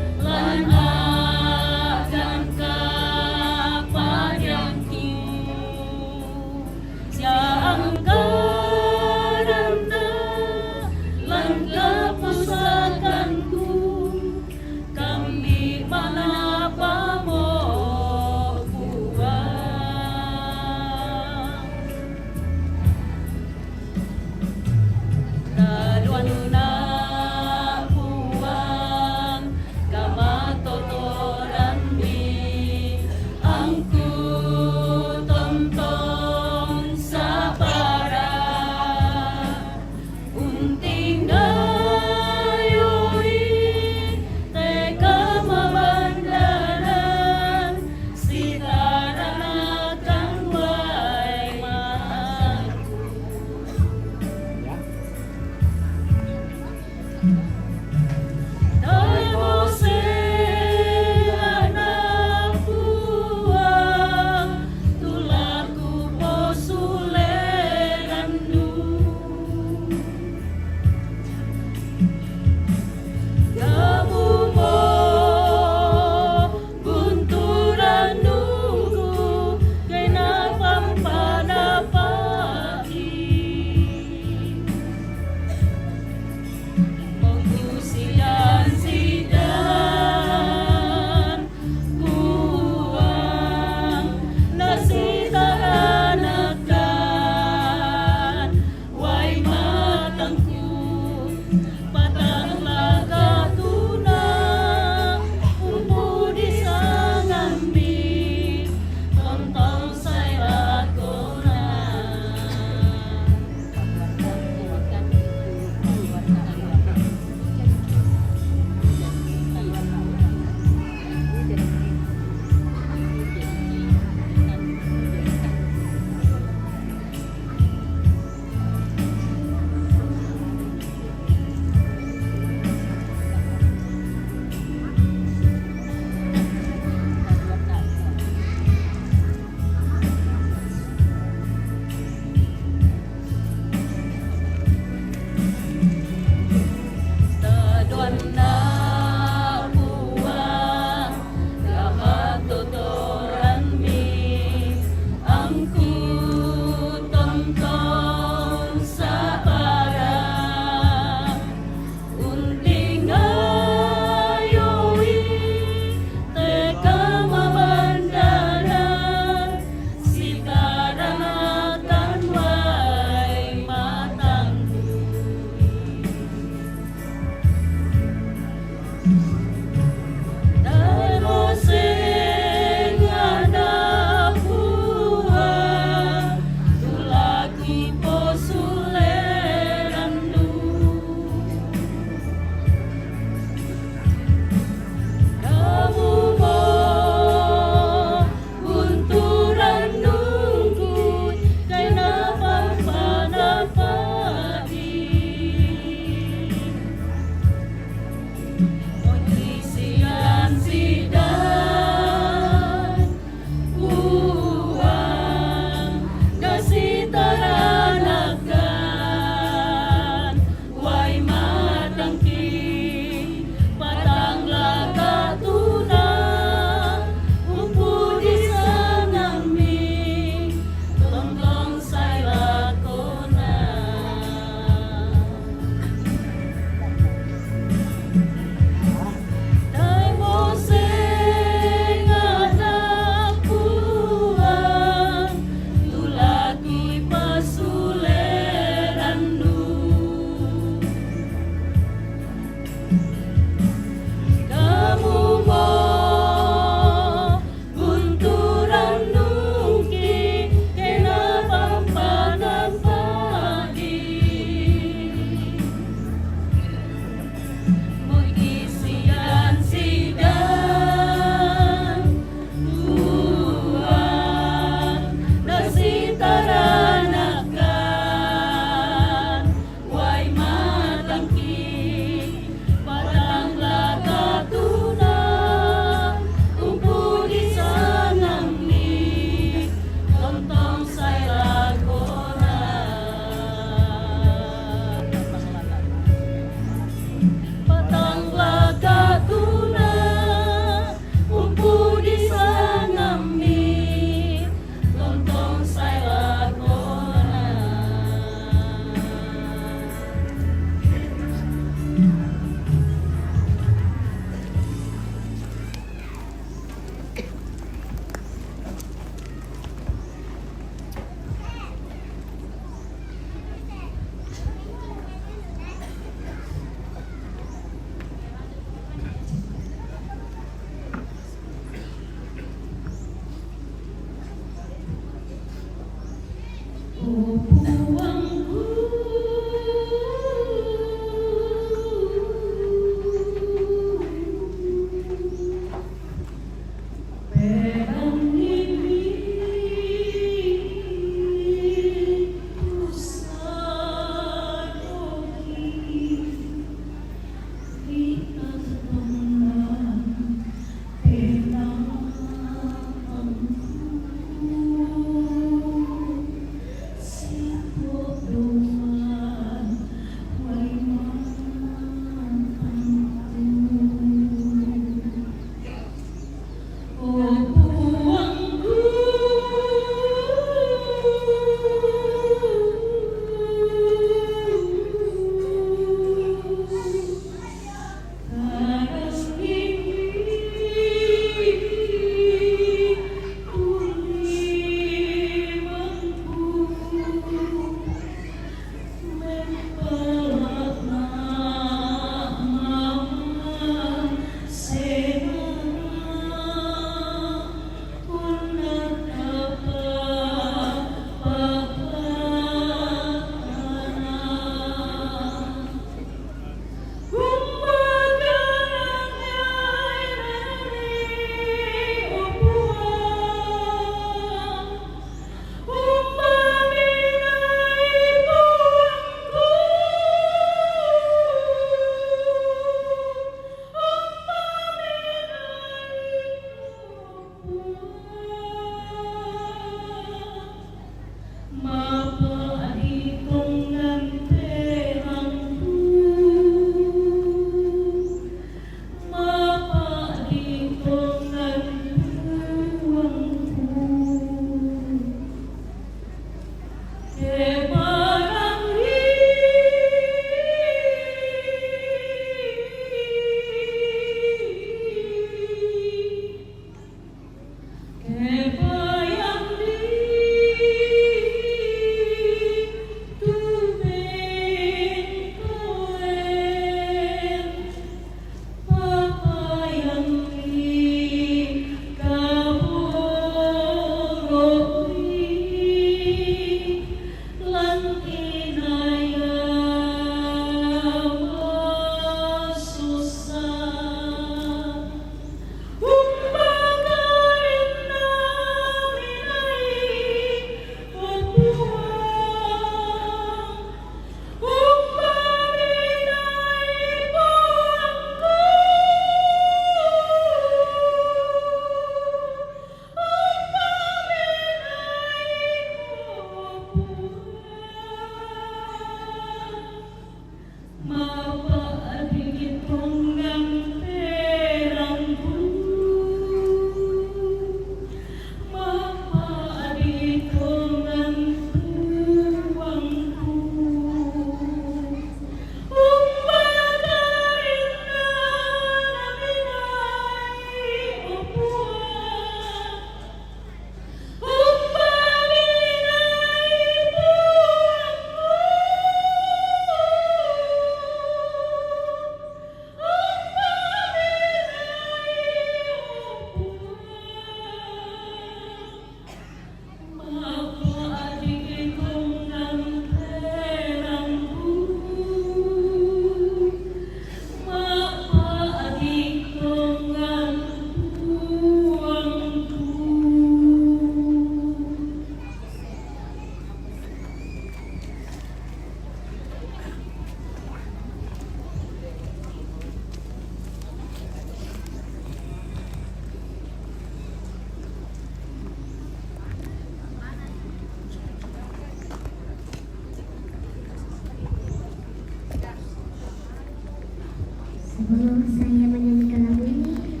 Sebelum saya menyanyikan lagu ini,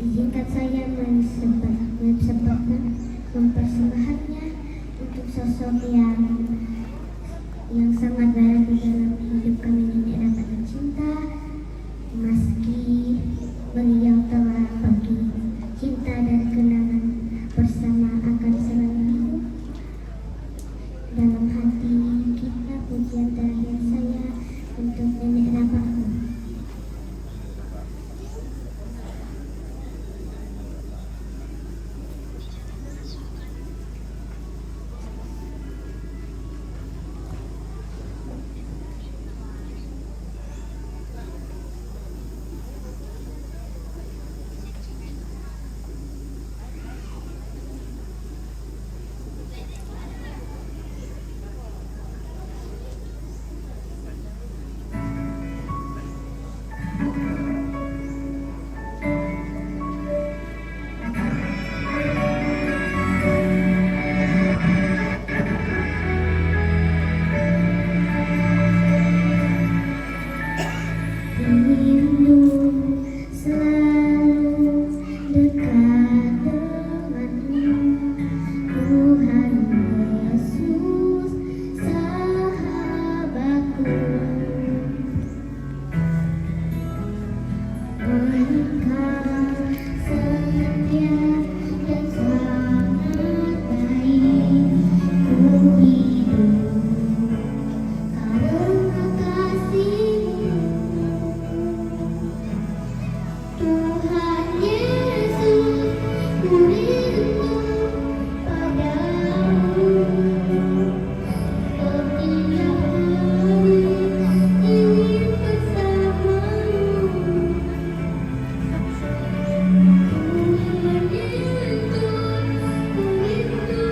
izinkan saya mensembah-, mempersembahkan, mempersembahkannya untuk sosok yang, yang sangat berarti dalam hidup kami, nenek Rapat tercinta. Meski beliau telah pergi, cinta dan kenangan bersama akan selalu hidup dalam hati kita. Pujian terakhir saya untuk nenek Rapatku. Rindu selalu dekat denganmu, Tuhan Yesus, sahabatku. Engkau setia dan sangat baik, ku hidup karena kasih-Mu. Tuhan Yesus, ku rindu padamu. Setiap hari ingin bersamamu. Ku rindu, ku rindu, ku rindu.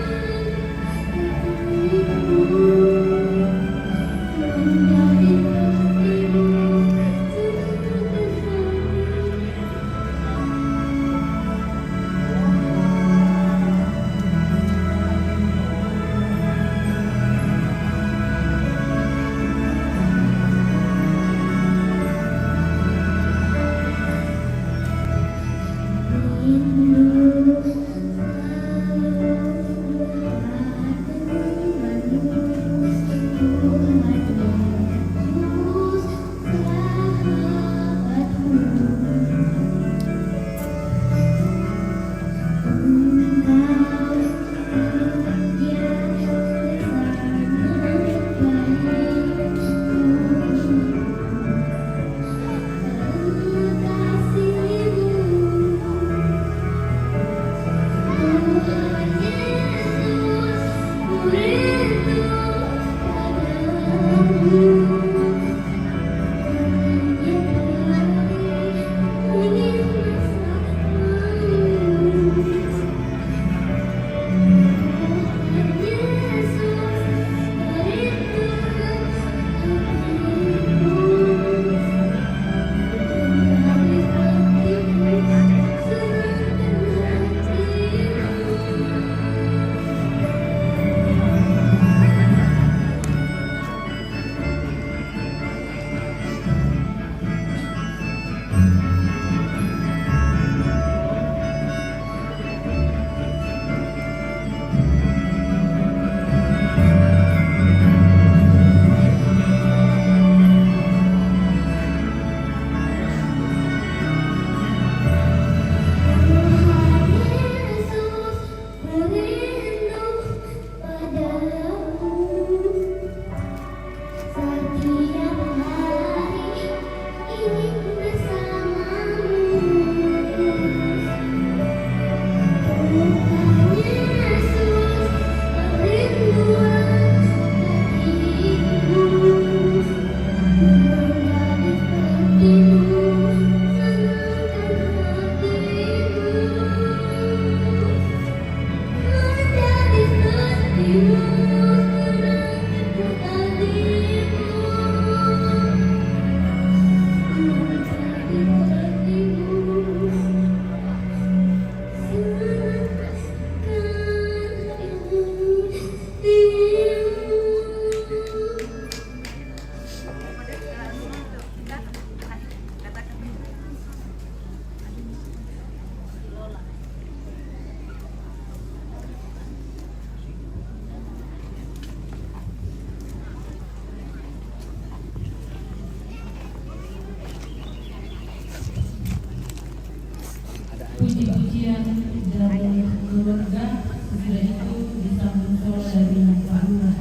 Dari keluarga, sesudah itu disambung sholat dari Pak Lurah.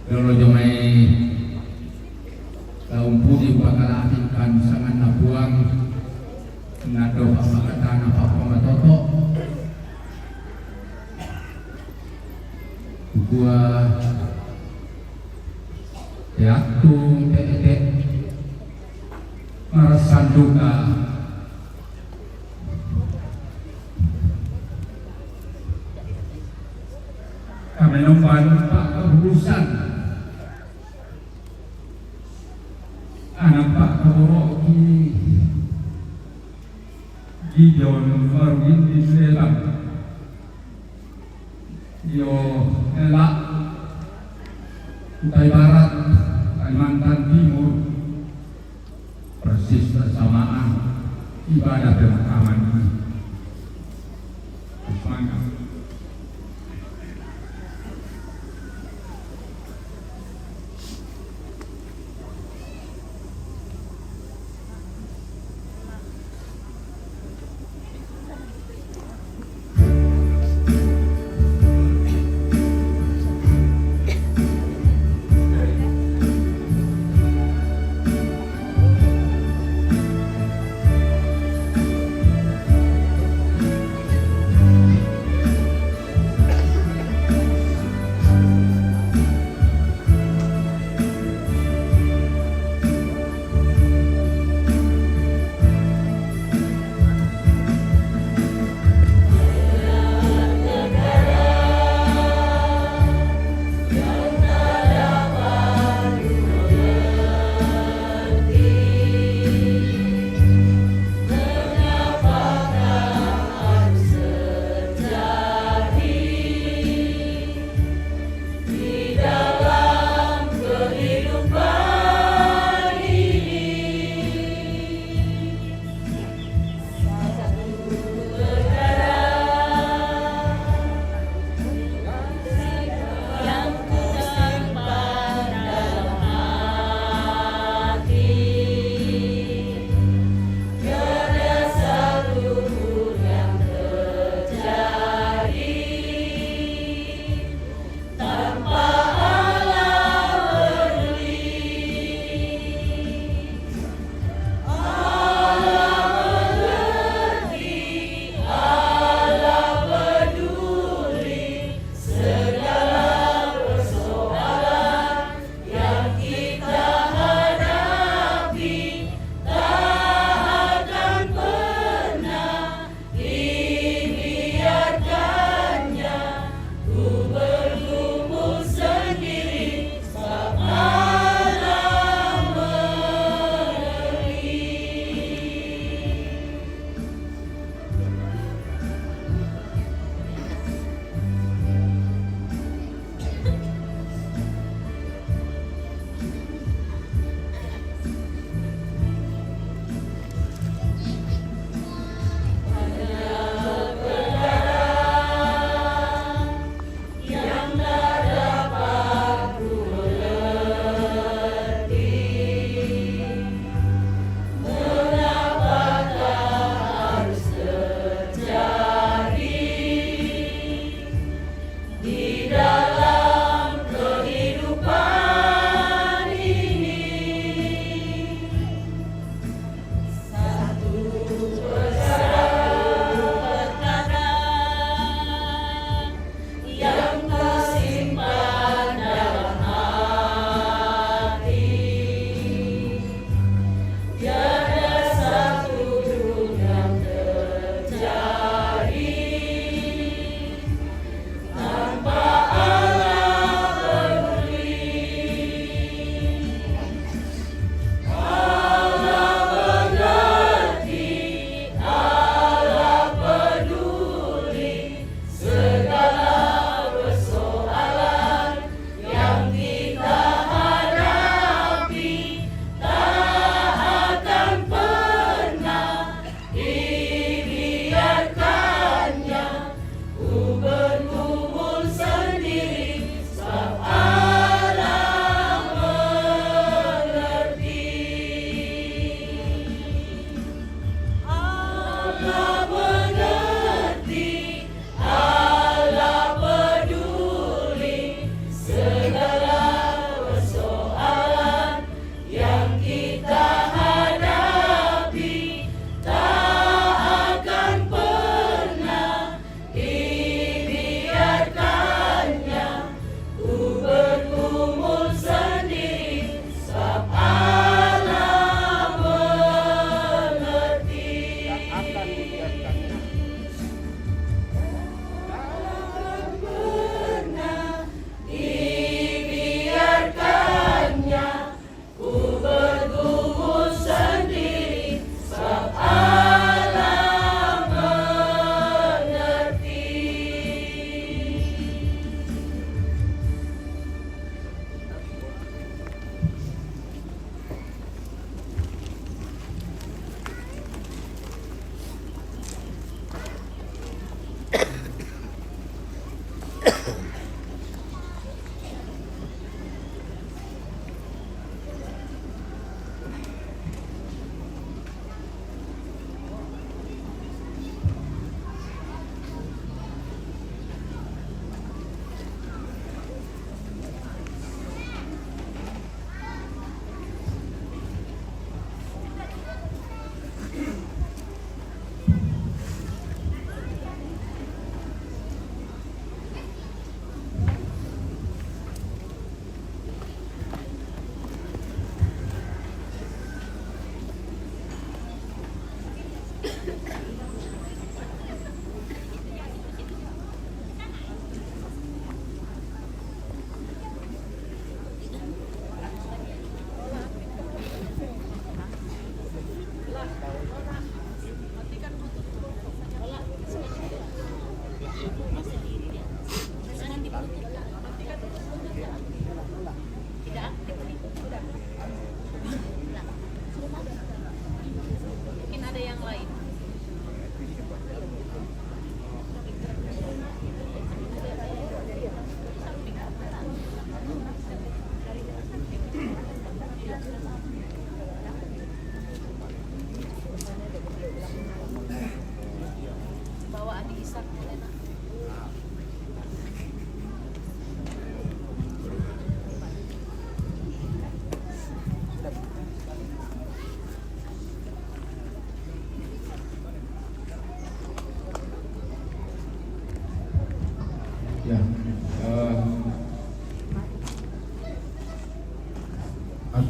Lolo jomai kaum puji pakalahkan sangan nabuang nado pamakatana papamatoto. Gua teatu tete marasanduka. Kami nompan Pak Keburusan. Anak Pak Keboroki. Gideon Marwin di Selang. Yo elak Kutai Barat, Kalimantan Timur, persis bersamaan ibadah pemakaman ini. Semangat.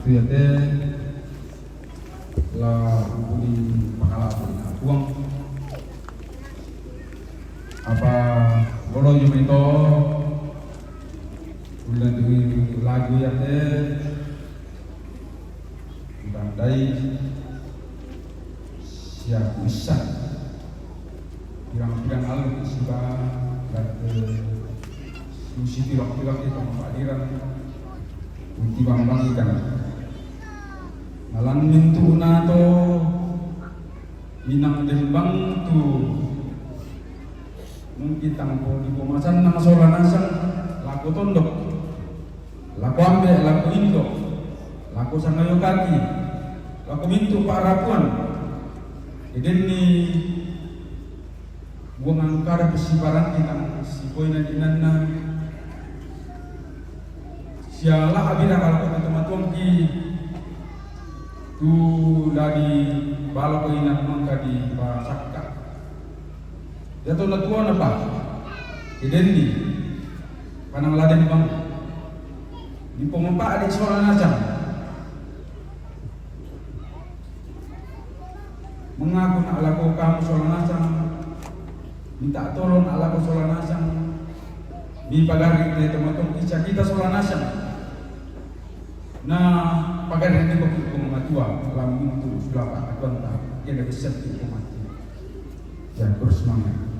Yate la umbuli pakala puang. Apa bolo jumento ulang demi lagu yate. Ibandai sia bisa pirang-pirang alu siba late susi pilok-pilok itu padiran unti bambang ikan. Ngalan mintu nato inang dembang tu mungkin tangko di pemasan nang sola nasang lako tondok. Lako ambe, lako indo, lako sangayo kaki, lako mintu parapuan. Eden ni buang angkara pesibaran kinang sipoi na dinanna. Siala abira kalako tetomatuangki tu dadi balako inang mangka di pasakka. Yato natuana pa. Eden ni panang laden bang. Di pengompak di sola nasang. Mengaku nak lako kamu sola nasang. Minta tolong nak lako sola nasang. Di pagari te tematong kisah kita sola nasang. Na pagari ni bagi pengematua lam mintu sulapa atuan ta. Kena besar tu pemati. Ya, terus semangat.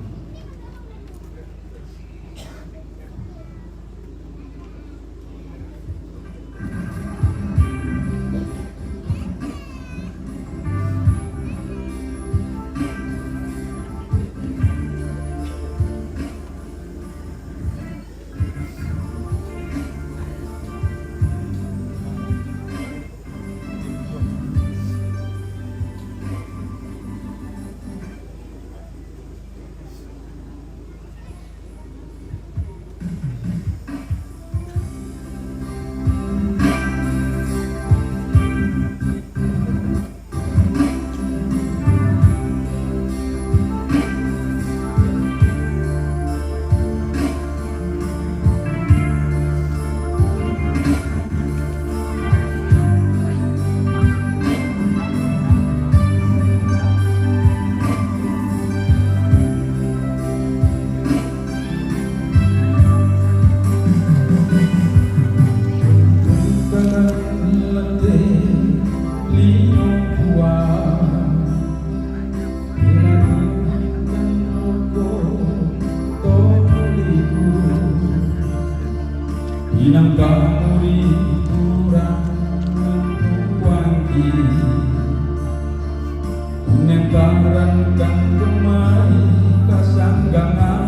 Inang kamuri kurang kuangki. Nengkaran kang kemai kasanggangan.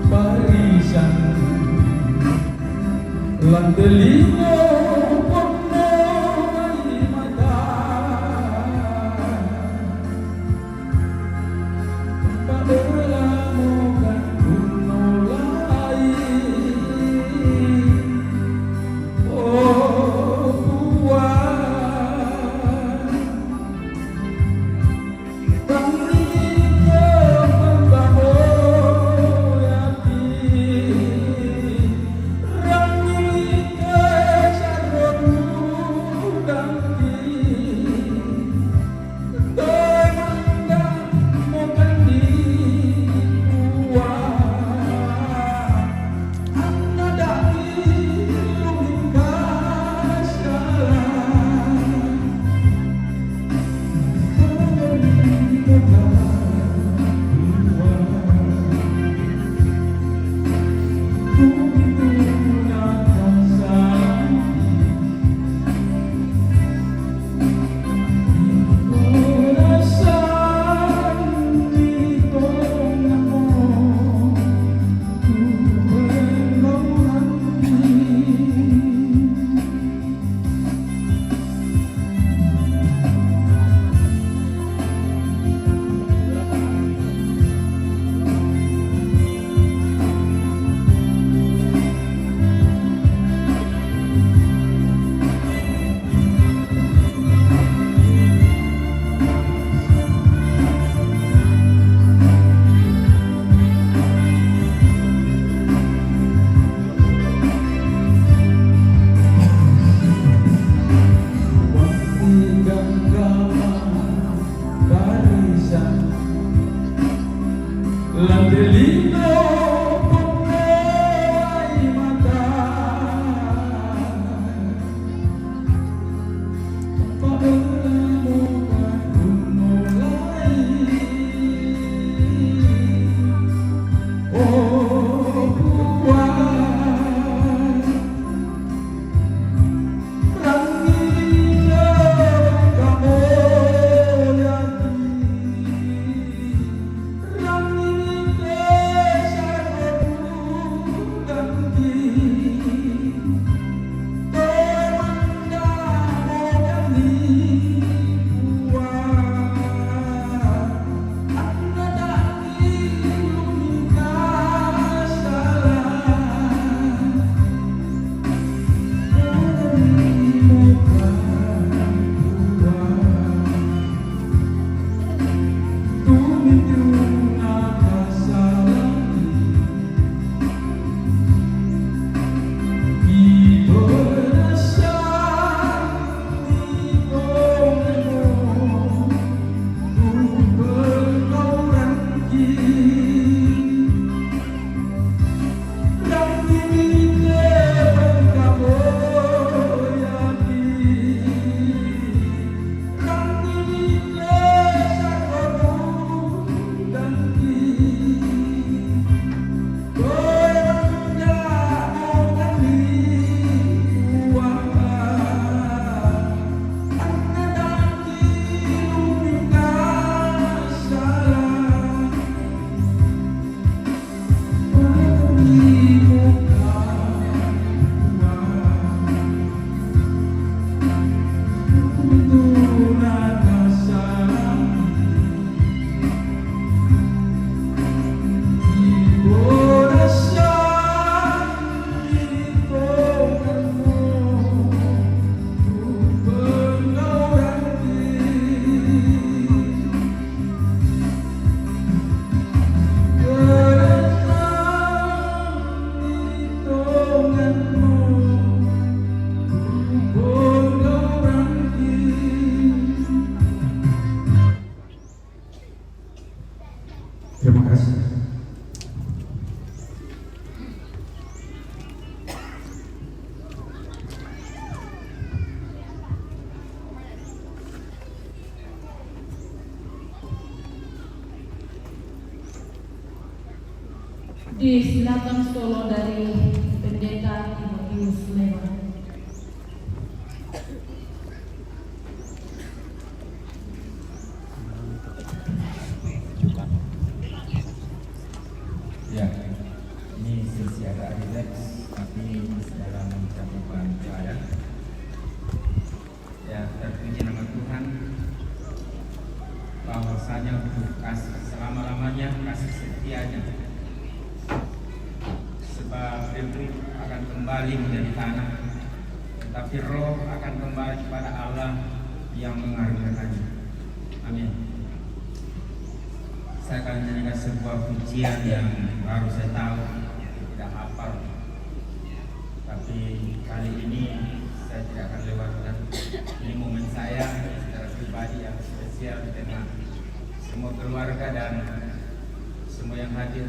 Parisan lan telingo pokno mata. Disilakan solo dari Pendeta Timotius Lema. Ya, ini sesi agak rileks, tapi masih dalam cakupan pelayanan. Ya, terpuji nama Tuhan, bahwasanya untuk kasih selama-lamanya, kasih setianya, sebab debu akan kembali menjadi tanah, tetapi roh akan kembali kepada Allah yang mengaruniakannya. Amin. Saya akan nyanyikan sebuah pujian yang baru saya tahu, tidak hafal. Tapi kali ini saya tidak akan lewatkan. Ini momen saya secara pribadi yang spesial di tengah semua keluarga dan semua yang hadir.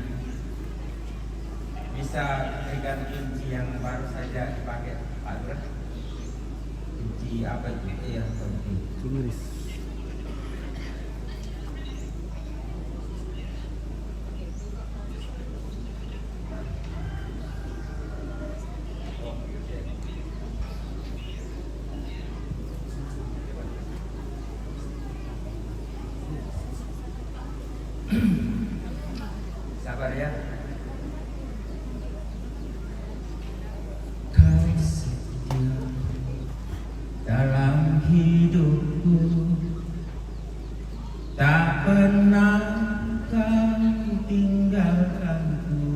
Bisa berikan kunci yang baru saja dipakai, Pak Lurah? Kunci apa itu? Iya, kunci. Inggris. Sabar ya. Kau setia dalam hidupku, tak pernah kau tinggalkanku.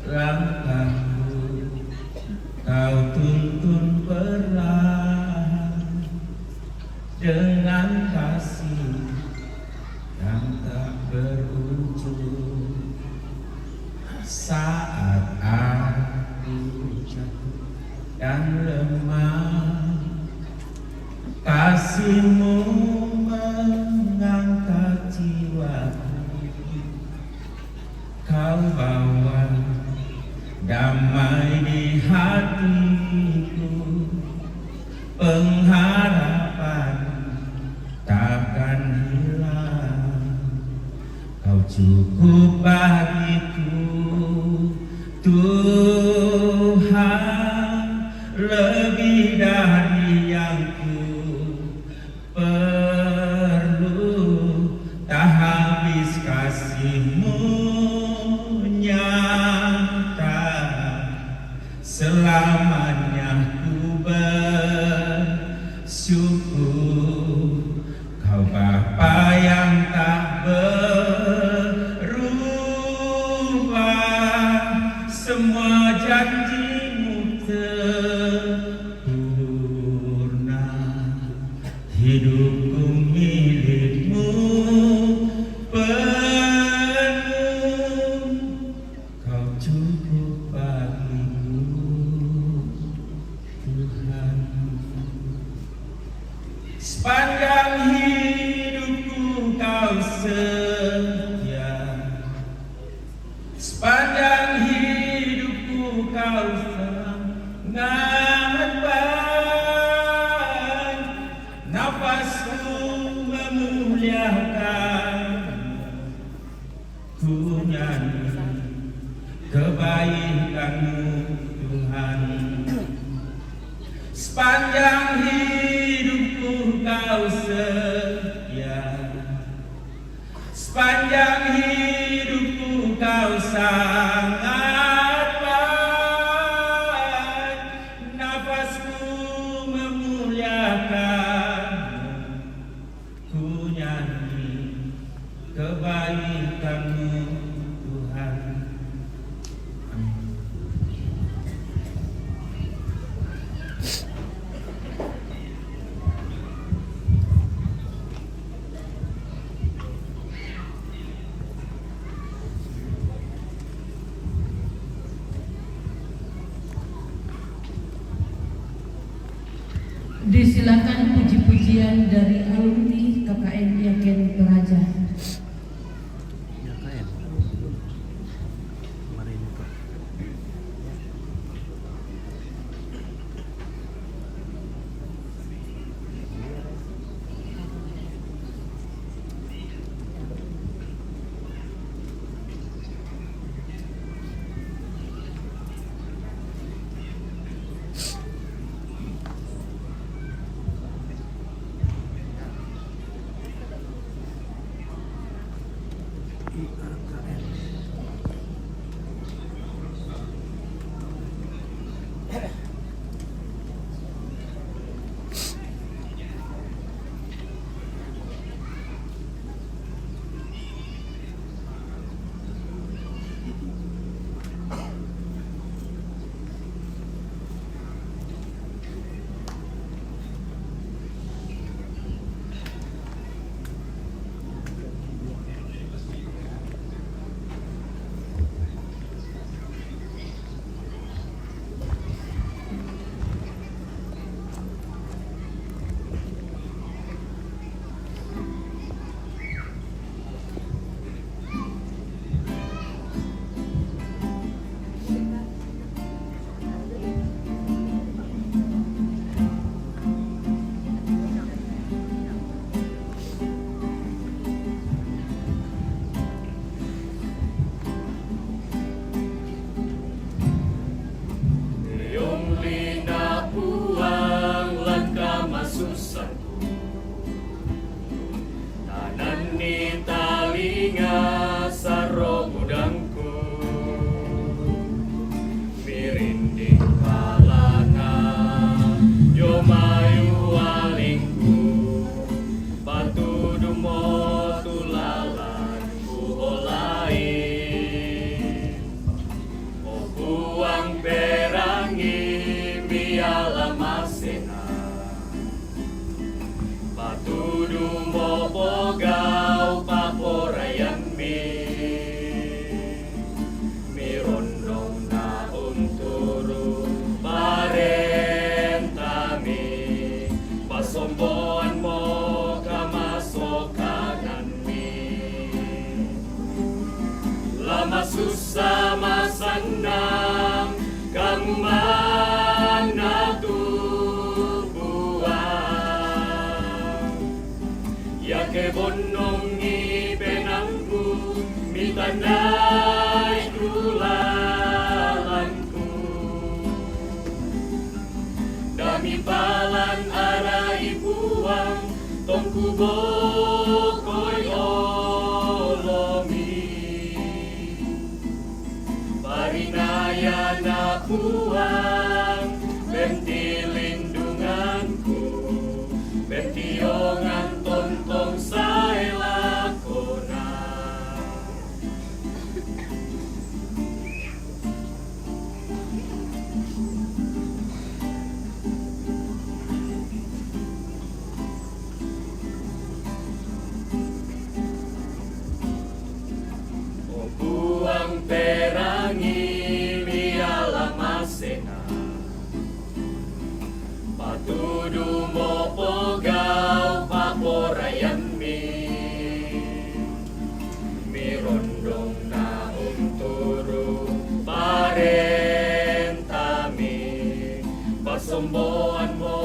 Langkahku kau tuntun perlahan dengan kasih yang tak berujung. Saat aku jatuh dan lemah, kasihmu mengangkat jiwaku. Kau bawa damai di hatiku, pengharapan takkan hilang. Kau cukup bagiku, Tuhan, lebih dari yang ku perlu. Tak habis kasihmu nyata, selamanya ku bersyukur. Kau Bapa yang tak berubah, semua janjimu sempurna. Hidupku milikmu penuh, kau cukup bagiku, Tuhan. Sepanjang hidupku kau setia. Sepanjang hidupku kau sangat baik. Nafasku memuliakan, ku nyanyi kebaikanmu, Tuhan. Sepanjang hidupku kau setia. Sepanjang hidupku kau sangat baik, nafasku memuliakanmu, ku nyanyi kebaikanmu, Tuhan. Disilakan puji-pujian dari alumni K K N Yakin Peraja. Susah ma sannang, kamu manna tu puang. Iake bonnongi penangku, mitandai tu lalanku. Dami palan arai Puang, tongku bokoi olomi. Parinayana Puang, benti lindunganku, benti ongan tontong sae lakona. O Puang, perangi mi ala masena. Patudu mo pogau paporaianmi. Mirondong na unturu parentami. Pasomboan mo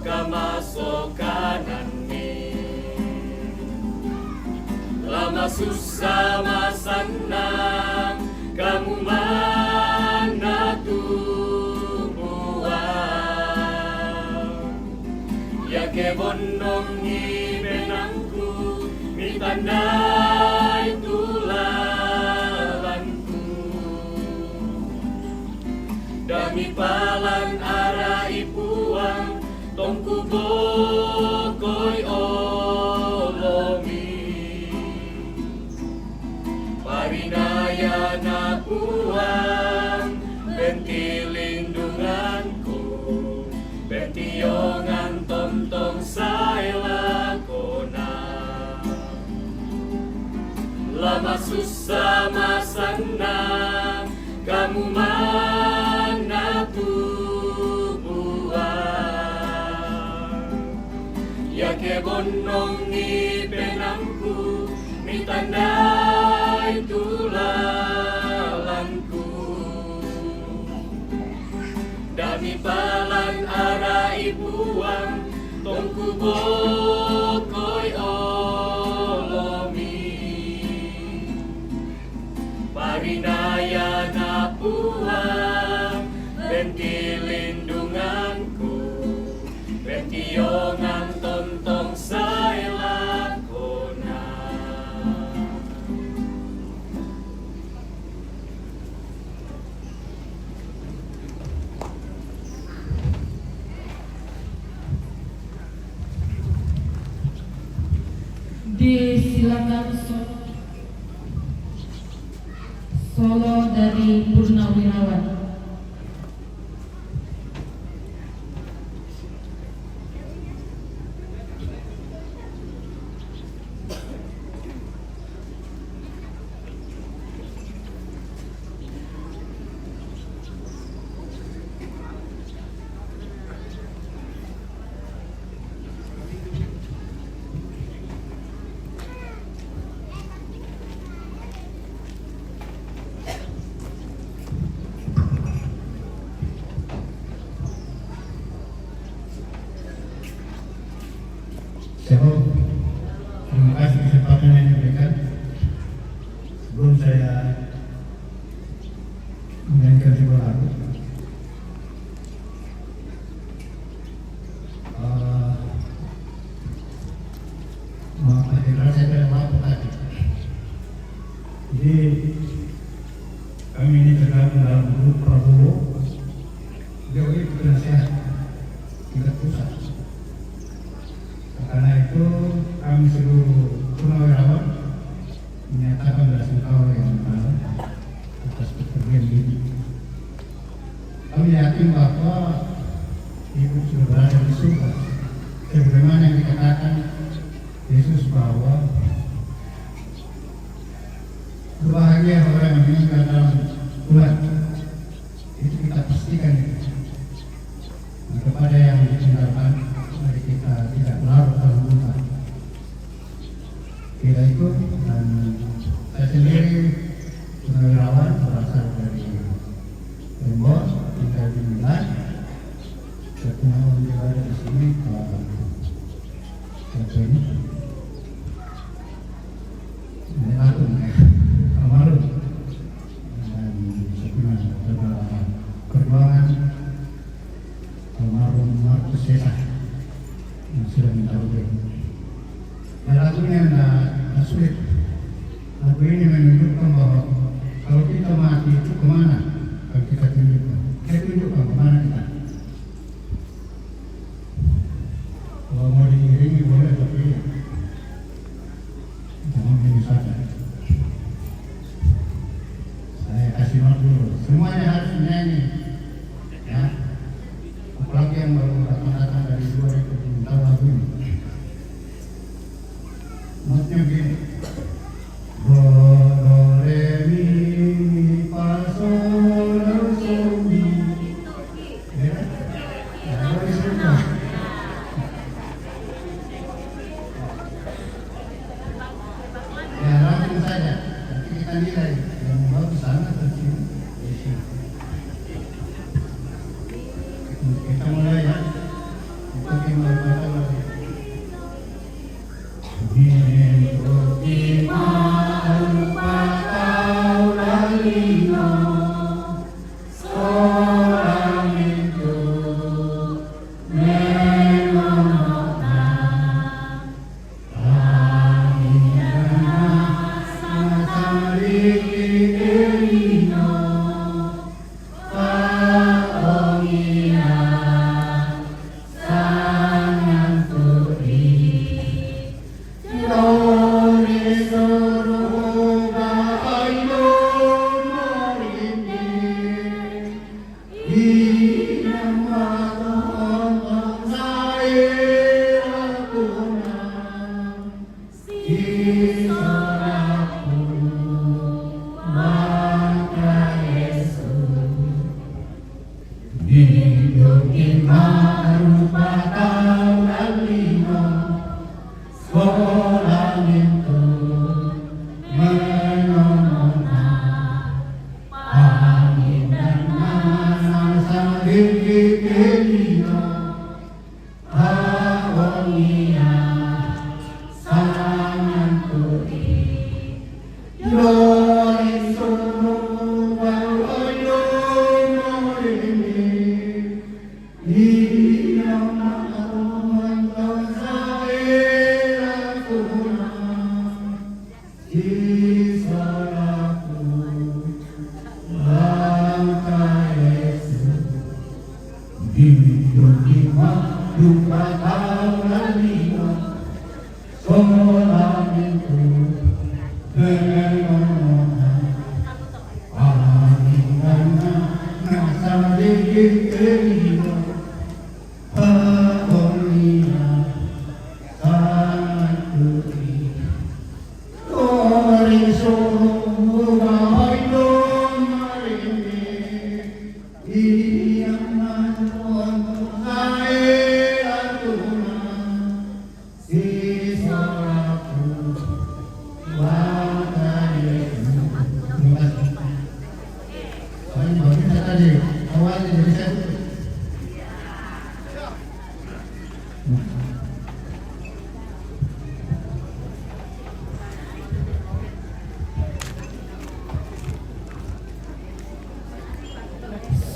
kamasokananmi. Lama susah ma sannang, kamu manna tu puang. Iake bonnongi penangku, mitandai tu lalanku. Dami palan arai Puang, tongku bokoi olomi. Parinayana Puang, benti lindunganku, benti ongan tontong sae lakona. Lama susah ma sannang, kamu manna tu puang. Iake bonnongi penangku, mitandai tu lalanku. Dami palan arai Puang, tongku bokoi olomi. Parinayana Puang, benti lindunganku, benti ongan tontong sae lakona. Disilakan so-, solo dari Purnawirawan. Shalom. Terima kasih kesempatan yang diberikan. Sebelum saya menyanyikan sebuah lagu, eh, maaf, saya tidak mampu tadi. Jadi, kami ini tergabung dalam grup Prabowo. Beliau itu penasehat tingkat pusat. Karena itu, kami seluruh purnawirawan menyatakan bela sungkawa yang mendalam atas kepergian Ibu. Kami yakin bahwa Ibu sudah berada di surga, sebagaimana yang dikatakan Yesus, bahwa berbahagia orang yang meninggal dalam Tuhan. Itu kita pastikan itu. Nah, kepada yang ditinggalkan, mari kita tidak larut dalam luka. Kita itu, dan saya sendiri, Saudara Ini, eh, apa ini? Ini aku, ya. Almarhum. Dan saya punya beberapa perjuangan almarhum Markus Sesa yang sudah minta rugi. Ya, lagunya nggak, nggak sulit. Lagu ini menunjukkan bahwa kalau kita mati itu kemana? Kalau kita tunjukkan, saya tunjukkan kemana kita. Kalau mau diiringi boleh, tapi jangan gini saja. Saya kasih note dulu. Semuanya harus menyanyi. Ya. Apalagi yang baru datang-datang dari luar itu belum tahu lagu ini. Notnya begini. Do, do, re, mi, mi, fa, sol, la, sol, mi. Ya. Ya, dari sana. Ya, langsung saja. Nanti kita nilai. Yang bagus sana atau sini. Di sini. Kita mulai, ya. Kita mulai.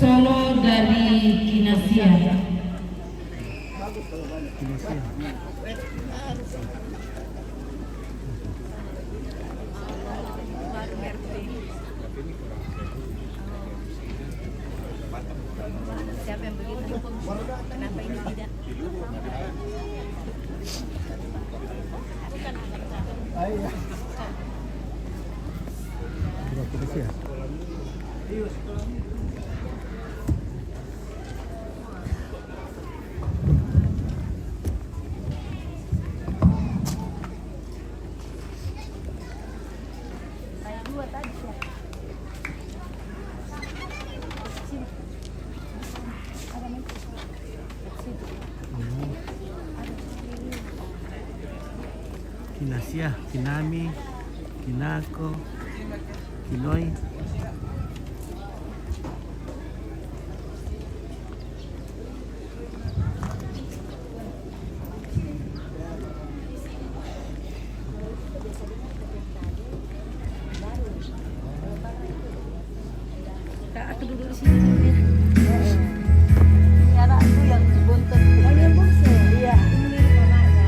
Solo dari Kinasia. Siapa yang begitu? Kenapa ini tidak? Kinasia, Kinami, Kinako, Kinoi. Duduk di sini dulu ya. Ini anakku yang bontot. Oh, yang bungsu? Iya. Ini mamanya.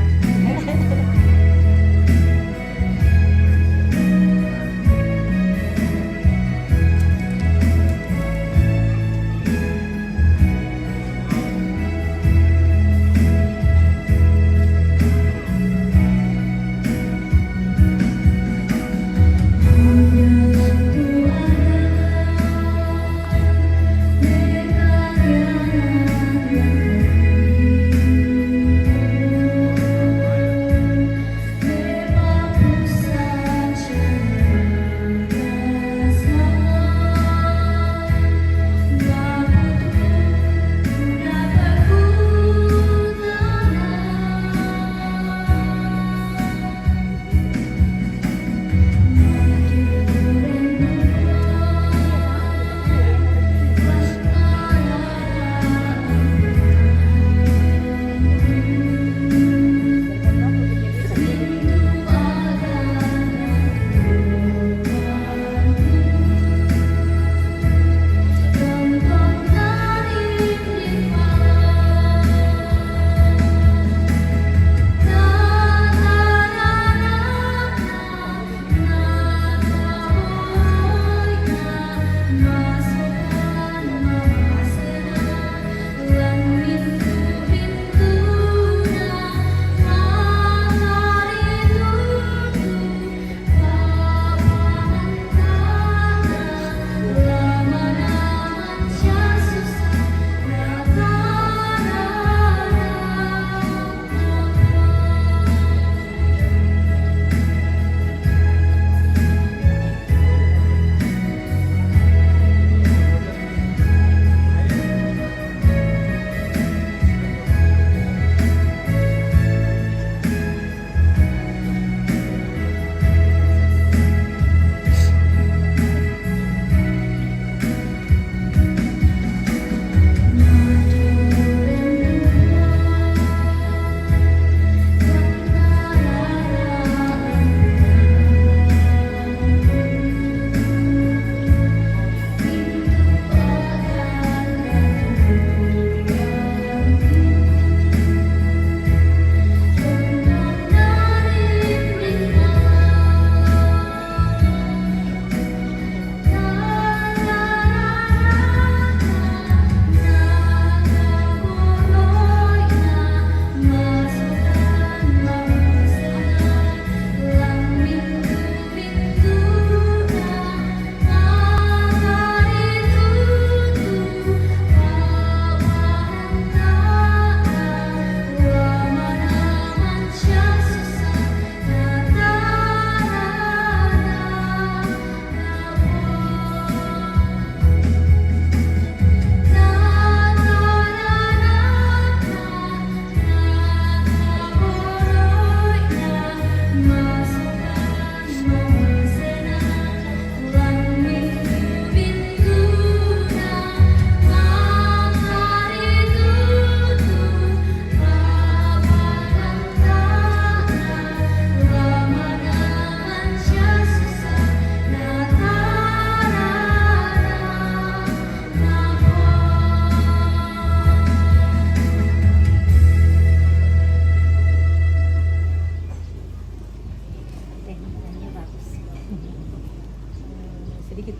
Sedikit.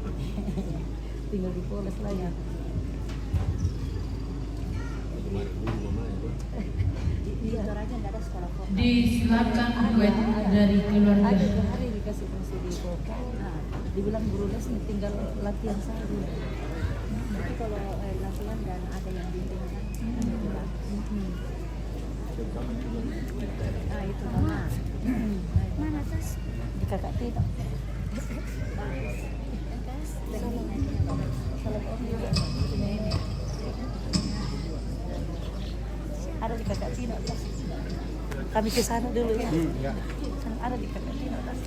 Tinggal dipoles lagi. Iya. Disilakan duet dari keluarga. Ada dua hari dikasih fungsi di vokal. Nah, dibilang guru les tinggal latihan saja. Jadi kalau, eh, latihan dan ada yang bimbing kan. Hmm. Ah, itu mama. Mana tas? Di kakak Tino. Ada di kakak Tino tas. Kami ke sana dulu ya. Hmm, ya. Ada di kakak Tino tas.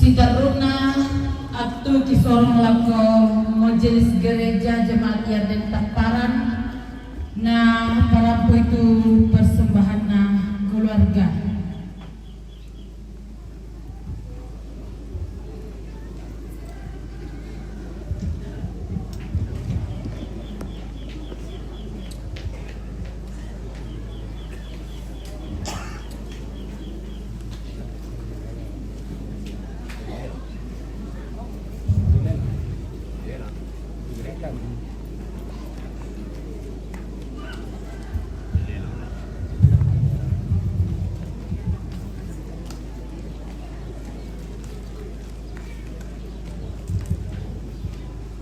Siterruna attu kisorong lako Majelis Gereja Jemaat Yarden Tapparan, na parampu itu persembahanna keluarga.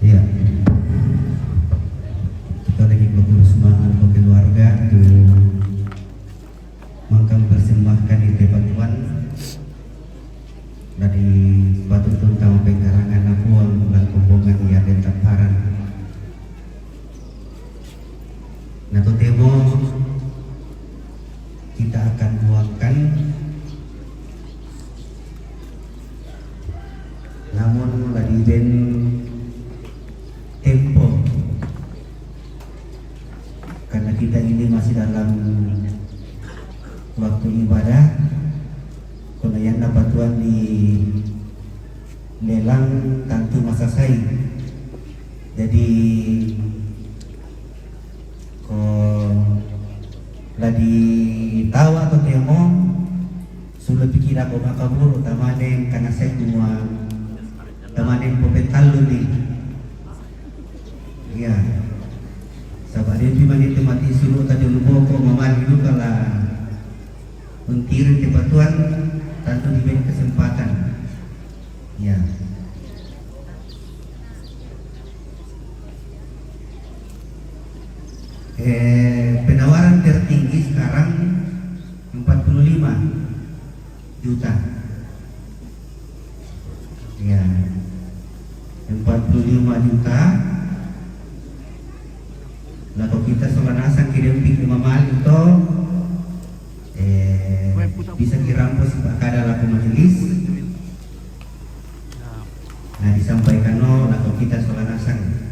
Iya. Kita lagi butuh semangat buat keluarga tu. Mangkang persembahkan di depan Tuhan. Dari batu tuntang pengkarangan napuang dan kumbungan ia dentap parang. Nah, totemo kita akan buangkan, namun lagi ben tempo, karena kita ini masih dalam waktu ibadah. Kono yanna patuan di lelang tantu masasai. Jadi ko la ditawa to temo, sudah pikir aku makaburu tamane kana saya kumua tamane popetallu ni. Iya. Saba' depi mani tu mati sulu' tadi luboko mamali duka la untiru te patuan, tantu diberi kesempatan. Iya. Eh, penawaran tertinggi sekarang empat puluh lima juta. Ya, empat puluh lima juta. Lako kita sola nasang kidempik lima mali to, eh, bisa kirampo sipakkada lako majelis. Nah, disampaikan no lako kita sola nasang.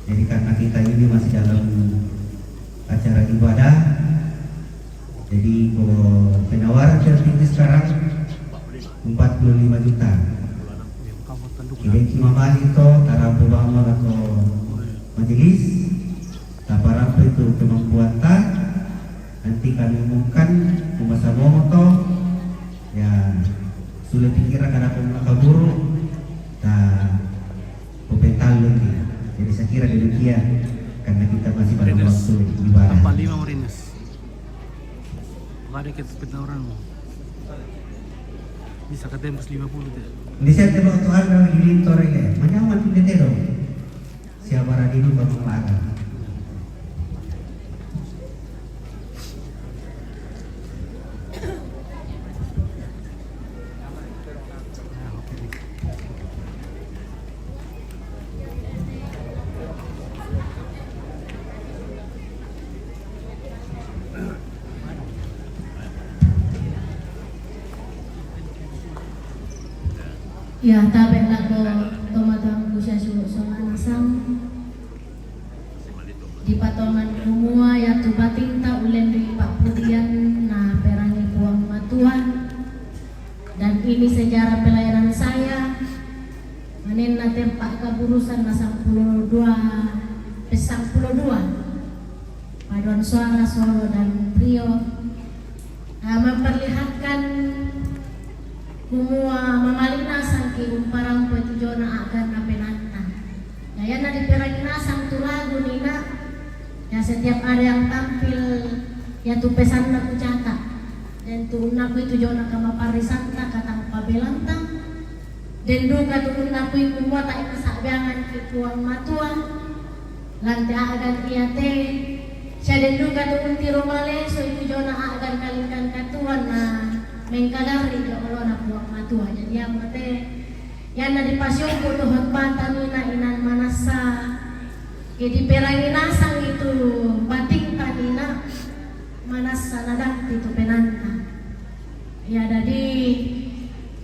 Jadi karena kita ini masih dalam acara ibadah, jadi ko penawaran tertinggi sekarang empat puluh lima juta. Jadi ki mamali to tarampu bama lako majelis, taparampu itu kemampuan ta, nanti kami umumkan kumasa momo to, ya sudah pikira kada ko makaburu, ta Kupetallun ki. Jadi saya kira demikian karena kita masih pada Rinus. Waktu ibadah. Tambah lima mau Rinus. Ada kita sepeda orang mau. Bisa ke tembus lima puluh deh. Di sini waktu ada di Lintor ini. Menyaman tidak dong. Siapa radinu kamu pada. Iya, tabe' lako tomatoangku sia sulu' sola nasang. Dipatongan kumua iatu batinta ullenrei pa'pudian naperangi Puang Matua, dan ini sejarah pelayanan saya, manenna tempa' kaburusan na sampulu dua, pe sampulu dua, paduan suara solo dan trio, eh, memperlihatkan kumua mamali nasangki umparampo tu jona a'ganna penatta. Na iyanna diperangi nasang tu lagu nina, ya setiap ada yang tampil, ya tu pesanna kucata. Dan tu unnaku itu jona kamaparrisanta, katang pabelanta. Dan duka tu unnaku kumua tae masa'beangan ki Puang Matua. Lan te a'gan iate, sia den duka tu untiro maleso iku jona a'gan kalingkan katuoan na mengkagarri ri olona Puang Matua. Jadi iamo te, iyanna dipasiompu tu hotbata nina inan manassa, ke diperangi nasang itu batinta nina manassa nadatti tu penatta. Ya, dadi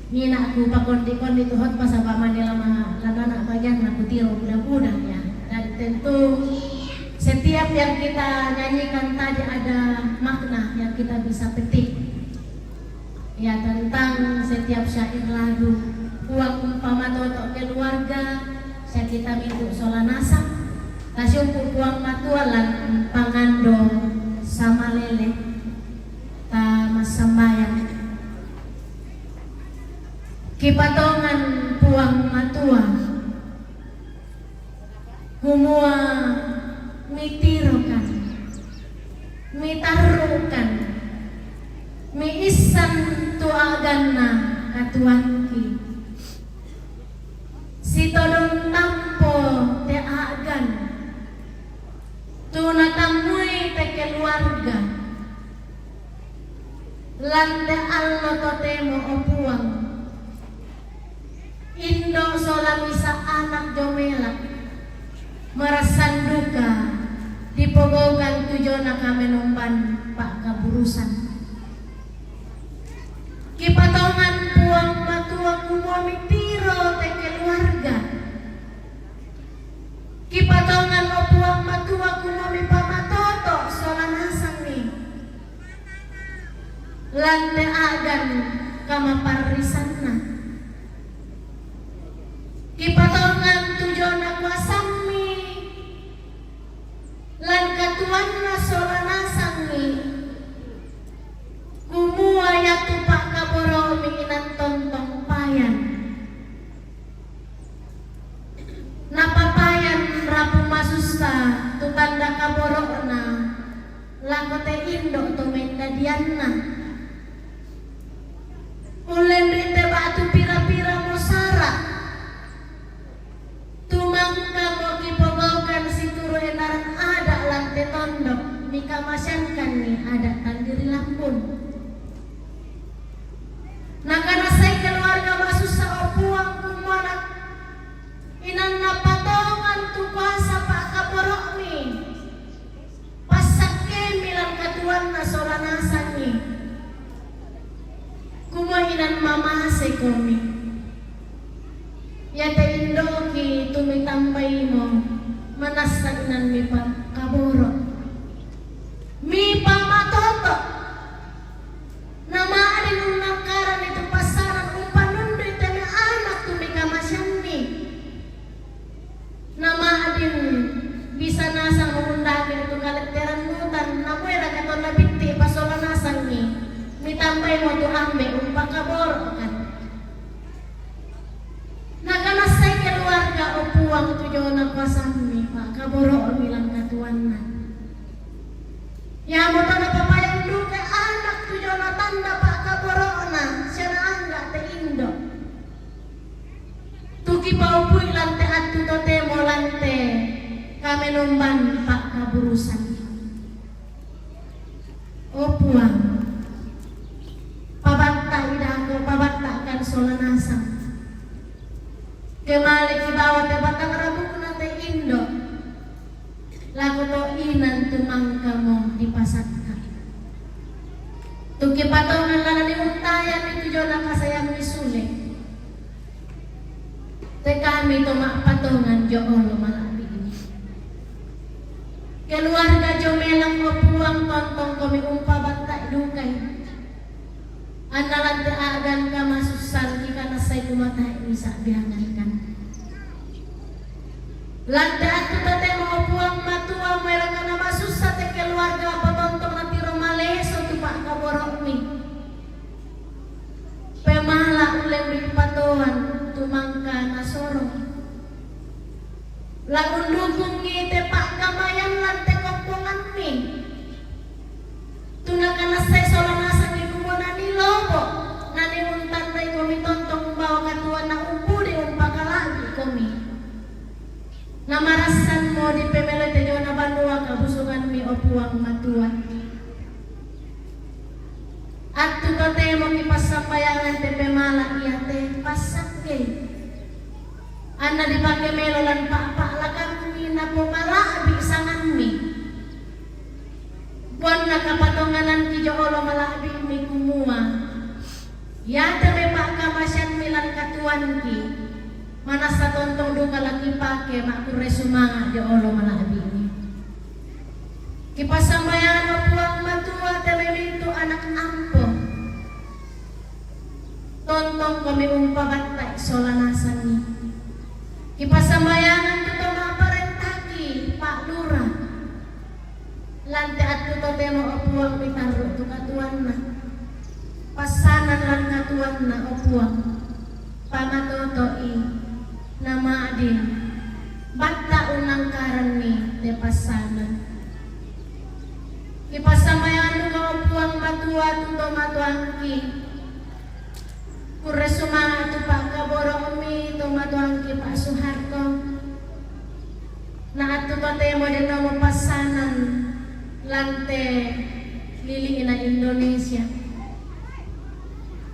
nina Pakondi-kondi tuhot pasaba manila ma lanana bagian na kutiro buda-buda ya. Dan tentu setiap yang kita nyanyikan tadi ada makna yang kita bisa petik. Ya, tentang setiap syair lagu. Puang umpama toto keluarga, sa kita mintu solanasa, ta sumpu puang matua lan pangando sama lele, ta masambayang. Kipatongan puang matua, kumua mitirokan, mitarrukan, miissan tu aganna katuanki. Sitodong tampo te agan, tu natammui te keluarga, lan te allo totemo o puang. Indo sola misa anak jomelak, marassan duka, dipogaukan tu jona kamenomban pakaburusan. Kipatongan puang matua kumua mitiro te keluarga. Kipatongan o puang matua kumua mipamatoto solanasangni. Lan te agan kamaparrisanna. Kipatongan tu jona kuasammi, lan katuanna solanasangni. Kumua iatu pakaboromi inan tontong payan. Napapayan rapu masussa tu tanda kaboro'na lako te indo to mendadianna. Ullendui te ba'tu pira-pira mo sara. Tumangkamo kipogaukan situru entaran ada lan te tondok, mikamasankanni ada tandiri lambun. Nakanassai keluarga masussa o puang kumua na Inanna patongan tu kuasa pakaboro'mi. Passakkemi lan katuanna sola nasangngi. Kumua inan mamase komi. Iate indoki tu mitambaimo manassa inan mipakaboro. Mipamatoto. Nama'din unnangkaranni tu passaran umpanundui te mai anak tu mikamaseanni. Nama'din bisa nasang unnangkaranni tu kaletterannutan, namuai raka tonna bitti pasola nasangngi, mitambaimo tu ambe umpakaborokan. Nakanassai keluarga o Puang tu jona kuasammi, pakaboro'mi lan katuanna. Iamoto napapayan duka anak tu jona tanda pakaboro'na, sia naangga te indo. Tu kipaupui lan te attu totemo lan te kamenomban pakaburusan. O Puang, pabatta'i dako, pabatta'kan sola nasang. Kemaleki bawa te batang rabukna te indo. Lako to inan tu mangkamo dipasakka. Tu kipatongan lanani untayami tu jona kasaeammi sule. Te kami to ma'patongan jo olo mala'bi'mi. Keluarga jo melang o Puang tontongkomi umpabatta'i dukai. Anna lan te a'gan kamasussan kikanassai kumatae'mi sa'biangankan. Lan te attu totemo o Puang Matua muai raka namasussa te keluarga apa tontong natiro maleso tu pa'kaboro'mi. Pemala ullendui patoan tu mangka nasoro. La undukungngi te pa'kamayan lan te komponganmi. Tu nakanassai sola nasangngi kumua nani lobo, nani untandai komi tontong umbawa katuoanna umpudi umpakala'bi komi. Namarassanmo dipemeloi te jona banua kabusunganmi o Puang Matua. Attu totemo kipassambayangan te pemala iate passakkei. Anna dipake melo lan pa'pa'lakammi napomala'bi sangammi. Buanna kapatongananki jo olo mala'bi'mi kumua, iate mai pa'kamaseammi lan Puangki, manassa tontong duka la kipake makkurre sumanga' dio olo mala'bi'mi. Kipassambayang, o Puang Matua, te mai mintu' anak ampo. Tontongkomi umpabatta'i sola nasangi. Kipassambayang tu to ma'parentaki, Pak Lurah. Lan te attu totemo, o Puang, mitarru' tu katuoanna. Passanan lan katuoanna, o Puang, pamatoto'i, nama'din batta' unnangkaranni te passanan. Kipassambayang duka, o Puang Matua, tu to matoangki. Kurre sumanga' tu pa'kaboro'mi to matoangki Pak Suharto. Na attu totemo denno mupassanan lan te lili'na Indonesia.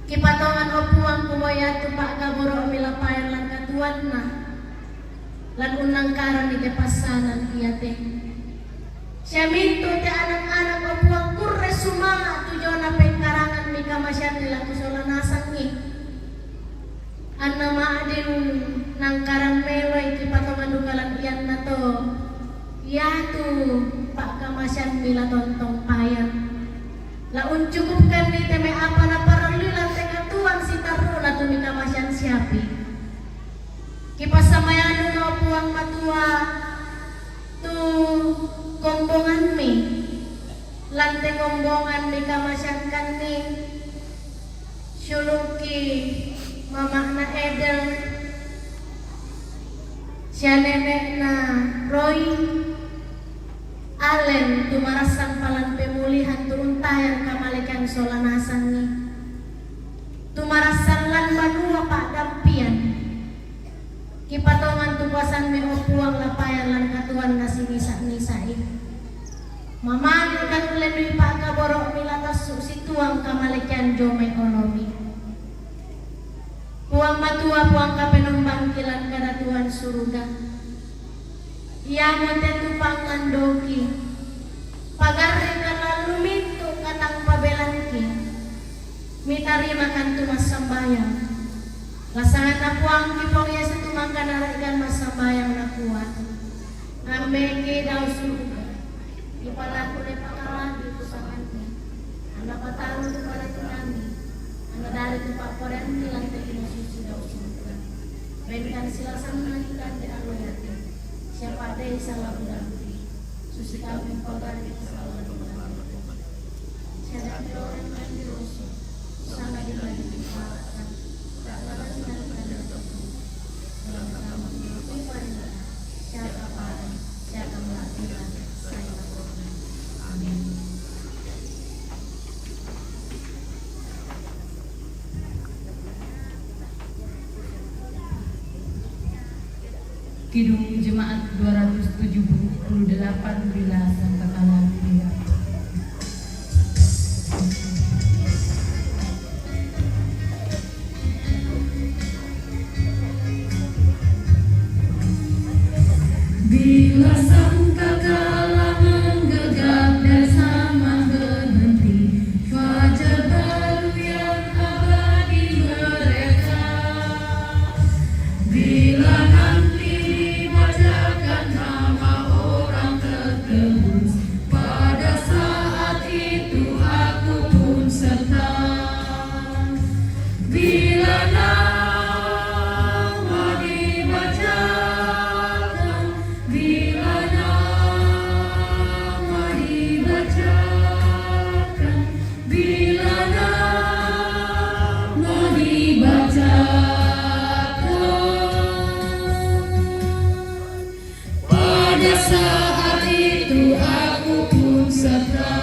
Kipatongan, o Puang, kumua iatu pa'kaboro'mi la payan lan katuoanna, lan unnangkaranni te passanan iate. Sia mintu' te anak-anak, o Puang, kurre sumanga' tu diona pengkarangan mikamaseanni lako sola nasangi. Anna ma'din nangkaran meloi kipatongan duka lan iannato iatu pa'kamaseanmi la tontong payan. La uncukupkanni te mai apa naparallui lan te katuoan sitarru'na tu mikamasean siapi'. Kipassambayang duka, o Puang Matua, tu kombonganmi, lan te kombongan mikamaseangkanni, siulu'ki mama'na Edel, sia nene'na Roy, Alen, tu marassan palan pemulihan tu untayang kamalekean sola nasangi. Tu marassan lan banua pa'dampian. Kipatongan tu kuasammi, o Puang, la payan lan katuoanna simisa-misa'i. Mamanu kan ullennui pa'kaboro'mi la tassu' situang kamalekean dio mai olomi. Puang Matua, Puang Kapenombangki lan kadatuan suruga. Iamote tu pangngandoki, pagarrikan lan lu mintu' katangpabelanki, mitarimakan tu massambayang. La sanganna Puangki Puang Yesu tu mangkana ra'ikan massambayang nakua, Ammeki dao suruga, ipalaku le pakala'bi tu sanganni. Anna patalu tu palatunami, anna dari tu pa'poraianni lan te lino suci dao suruga. Bengkan silasanna dikande allo iate, sia pa'dei sala udampi, susi kami pagarri sala udampi. Sia dadi loreng lan diroso, sanga dikande dipalakkan, tak lagi nang kande. Kidung Jemaat dua ratus tujuh puluh delapan, bila sangkakala bila. Bila sangkakala menggegap dan sama berhenti, fajar baru yang abadi mereka. Bila nanti dibacakan nama orang tertebus, pada saat itu aku pun serta. Bila nama dibacakan, bila nama dibacakan, bila nama dibacakan, pada saat itu aku pun serta.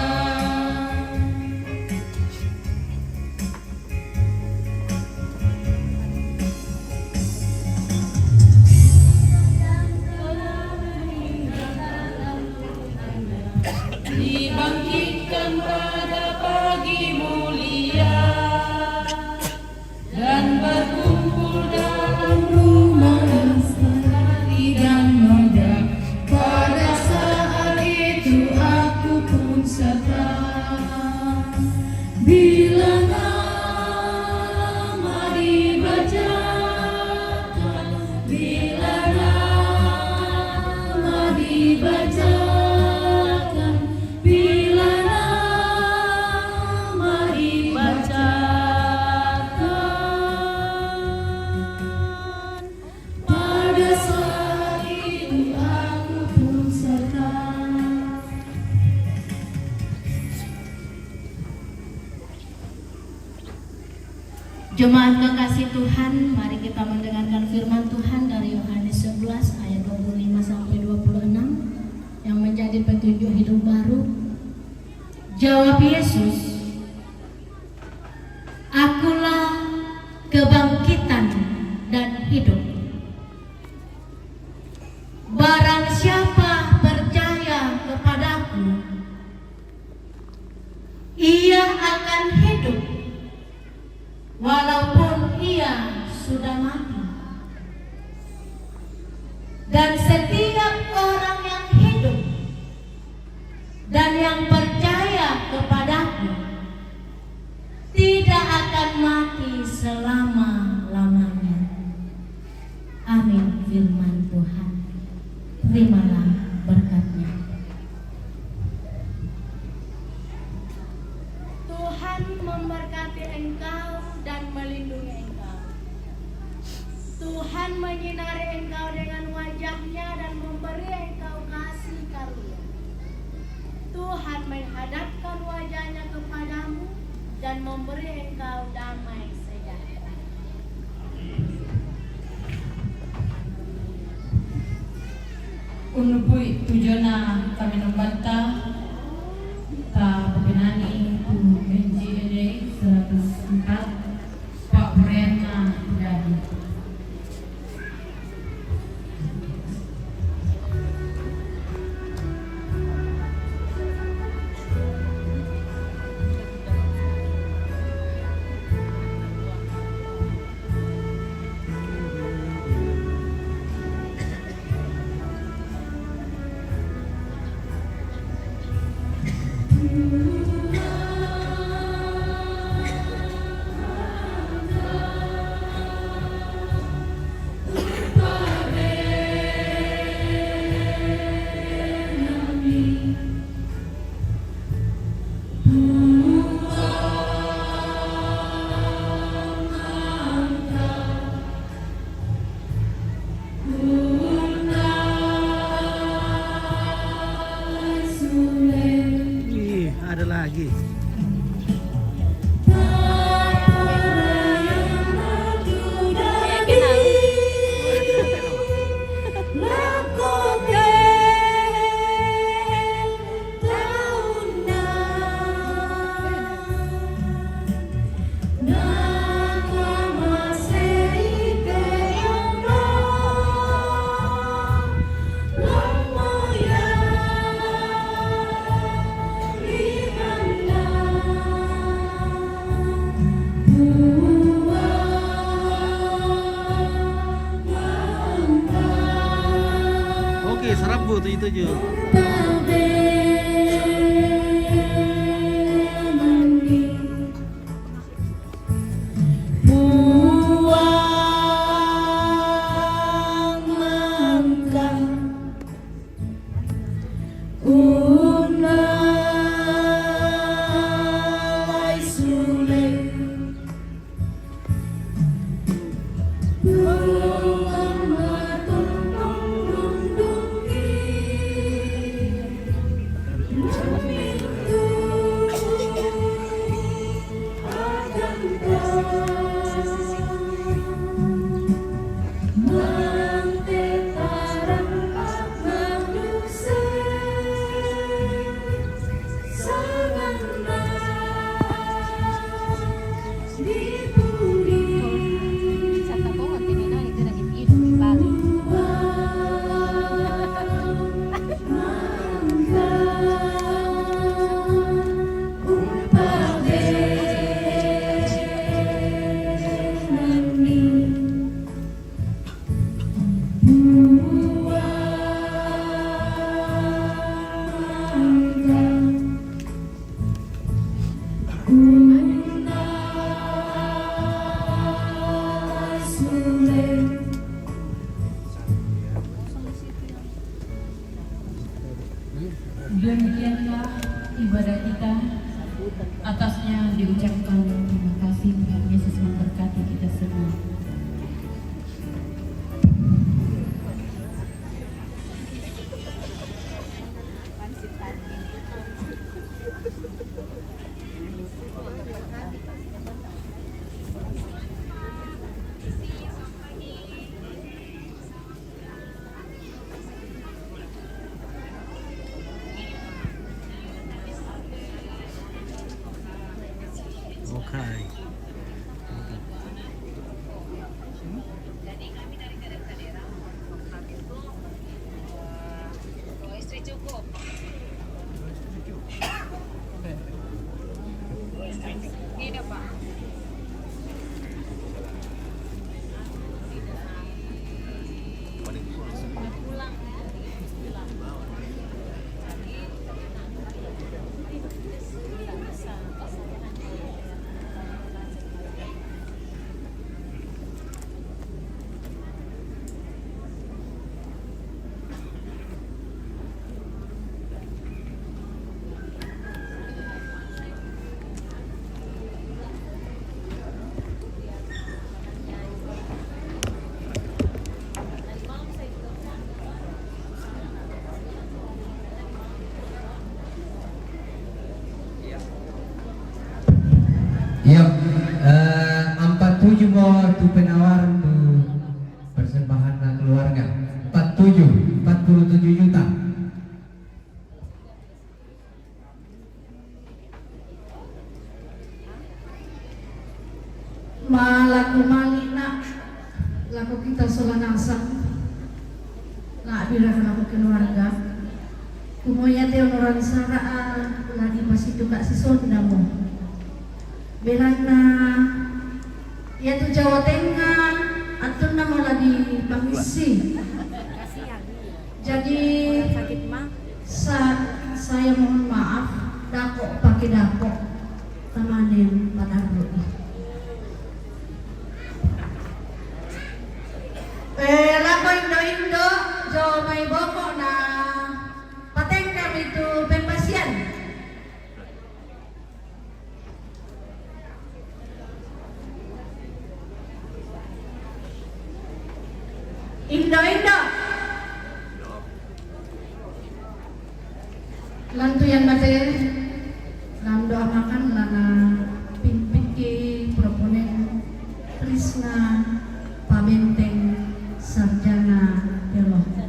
Dibangkitkan pada pagi mulia dan berkumpul dalam rumah yang sepi dan megah. Pada saat itu aku pun serta. Bila nama dibaca Jemaat kekasih Tuhan, mari kita mendengarkan firman Tuhan dari Yohanes sebelas ayat dua puluh lima sampai dua puluh enam yang menjadi petunjuk hidup baru. Jawab Yesus, "Akulah kebangkitan dan hidup. Barang siapa percaya kepadaku, ia akan hidup, walaupun ia sudah mati. Dan setiap orang yang hidup dan yang percaya kepadaku tidak akan mati selama-lamanya." Amin, firman Tuhan. Terimalah berkatnya. Tuhan memberkati engkau dan melindungi engkau. Tuhan menyinari engkau dengan wajahnya dan memberi engkau kasih karunia. Tuhan menghadapkan wajahnya kepadamu dan memberi engkau damai sejahtera. Unu bui tujona kami nombanta, ta bapinani tu N G N A seratus empat, Pak Brianna Dadi. Ih, ada lagi. Oke, sarabu tujuh tujuh. Demikianlah ibadah kita. Atasnya diucapkan terima kasih. Tuhan Yesus memberkati kita semua. Okay. Iya, eh, empat tujuh mo tu penawaran tu persembahan keluarga. Empat tujuh, empat puluh tujuh juta. Ma lako mali na, lako kita sola nasang, na bira lako keluarga. Kumoya te onoran sara a lagi pasitu ka si sonda mo. Berana ya tu Jawa Tengah, atunna mo lagi pangisi. Jadi, sa-, saya mohon maaf, dako pake dako, tamanen padarro. Eh, lako indo-indo, jo mai boko na patengka mi tu pembasian. Indo-indo. Lantu yang mate, lando amakan lana pimpiki proponen Trisna Pabenteng Sarjana Teologi.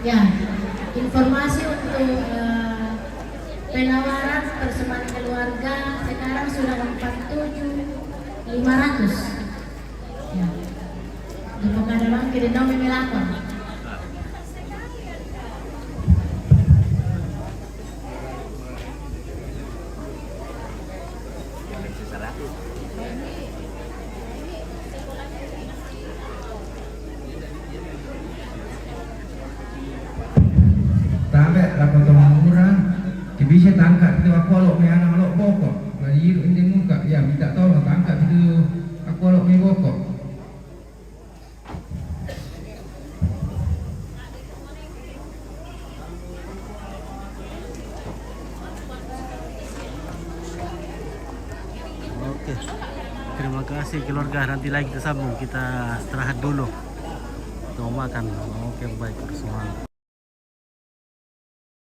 Ya, informasi untuk, eh, penawaran persembahan keluarga sekarang sudah empat tujuh lima ratus. Ya. Di pengadalan kita dong melakon. Tabe lako to mura, ke bisa Angkat kita aku alok mai anang alok bokok. Lagi yuk ini muka. Ya, minta tolong angkat kita aku alok mai bokok. Oke. Terima kasih keluarga. Nanti lagi kita sambung. Kita istirahat dulu. Kita mau makan. Oke, baik. Semua.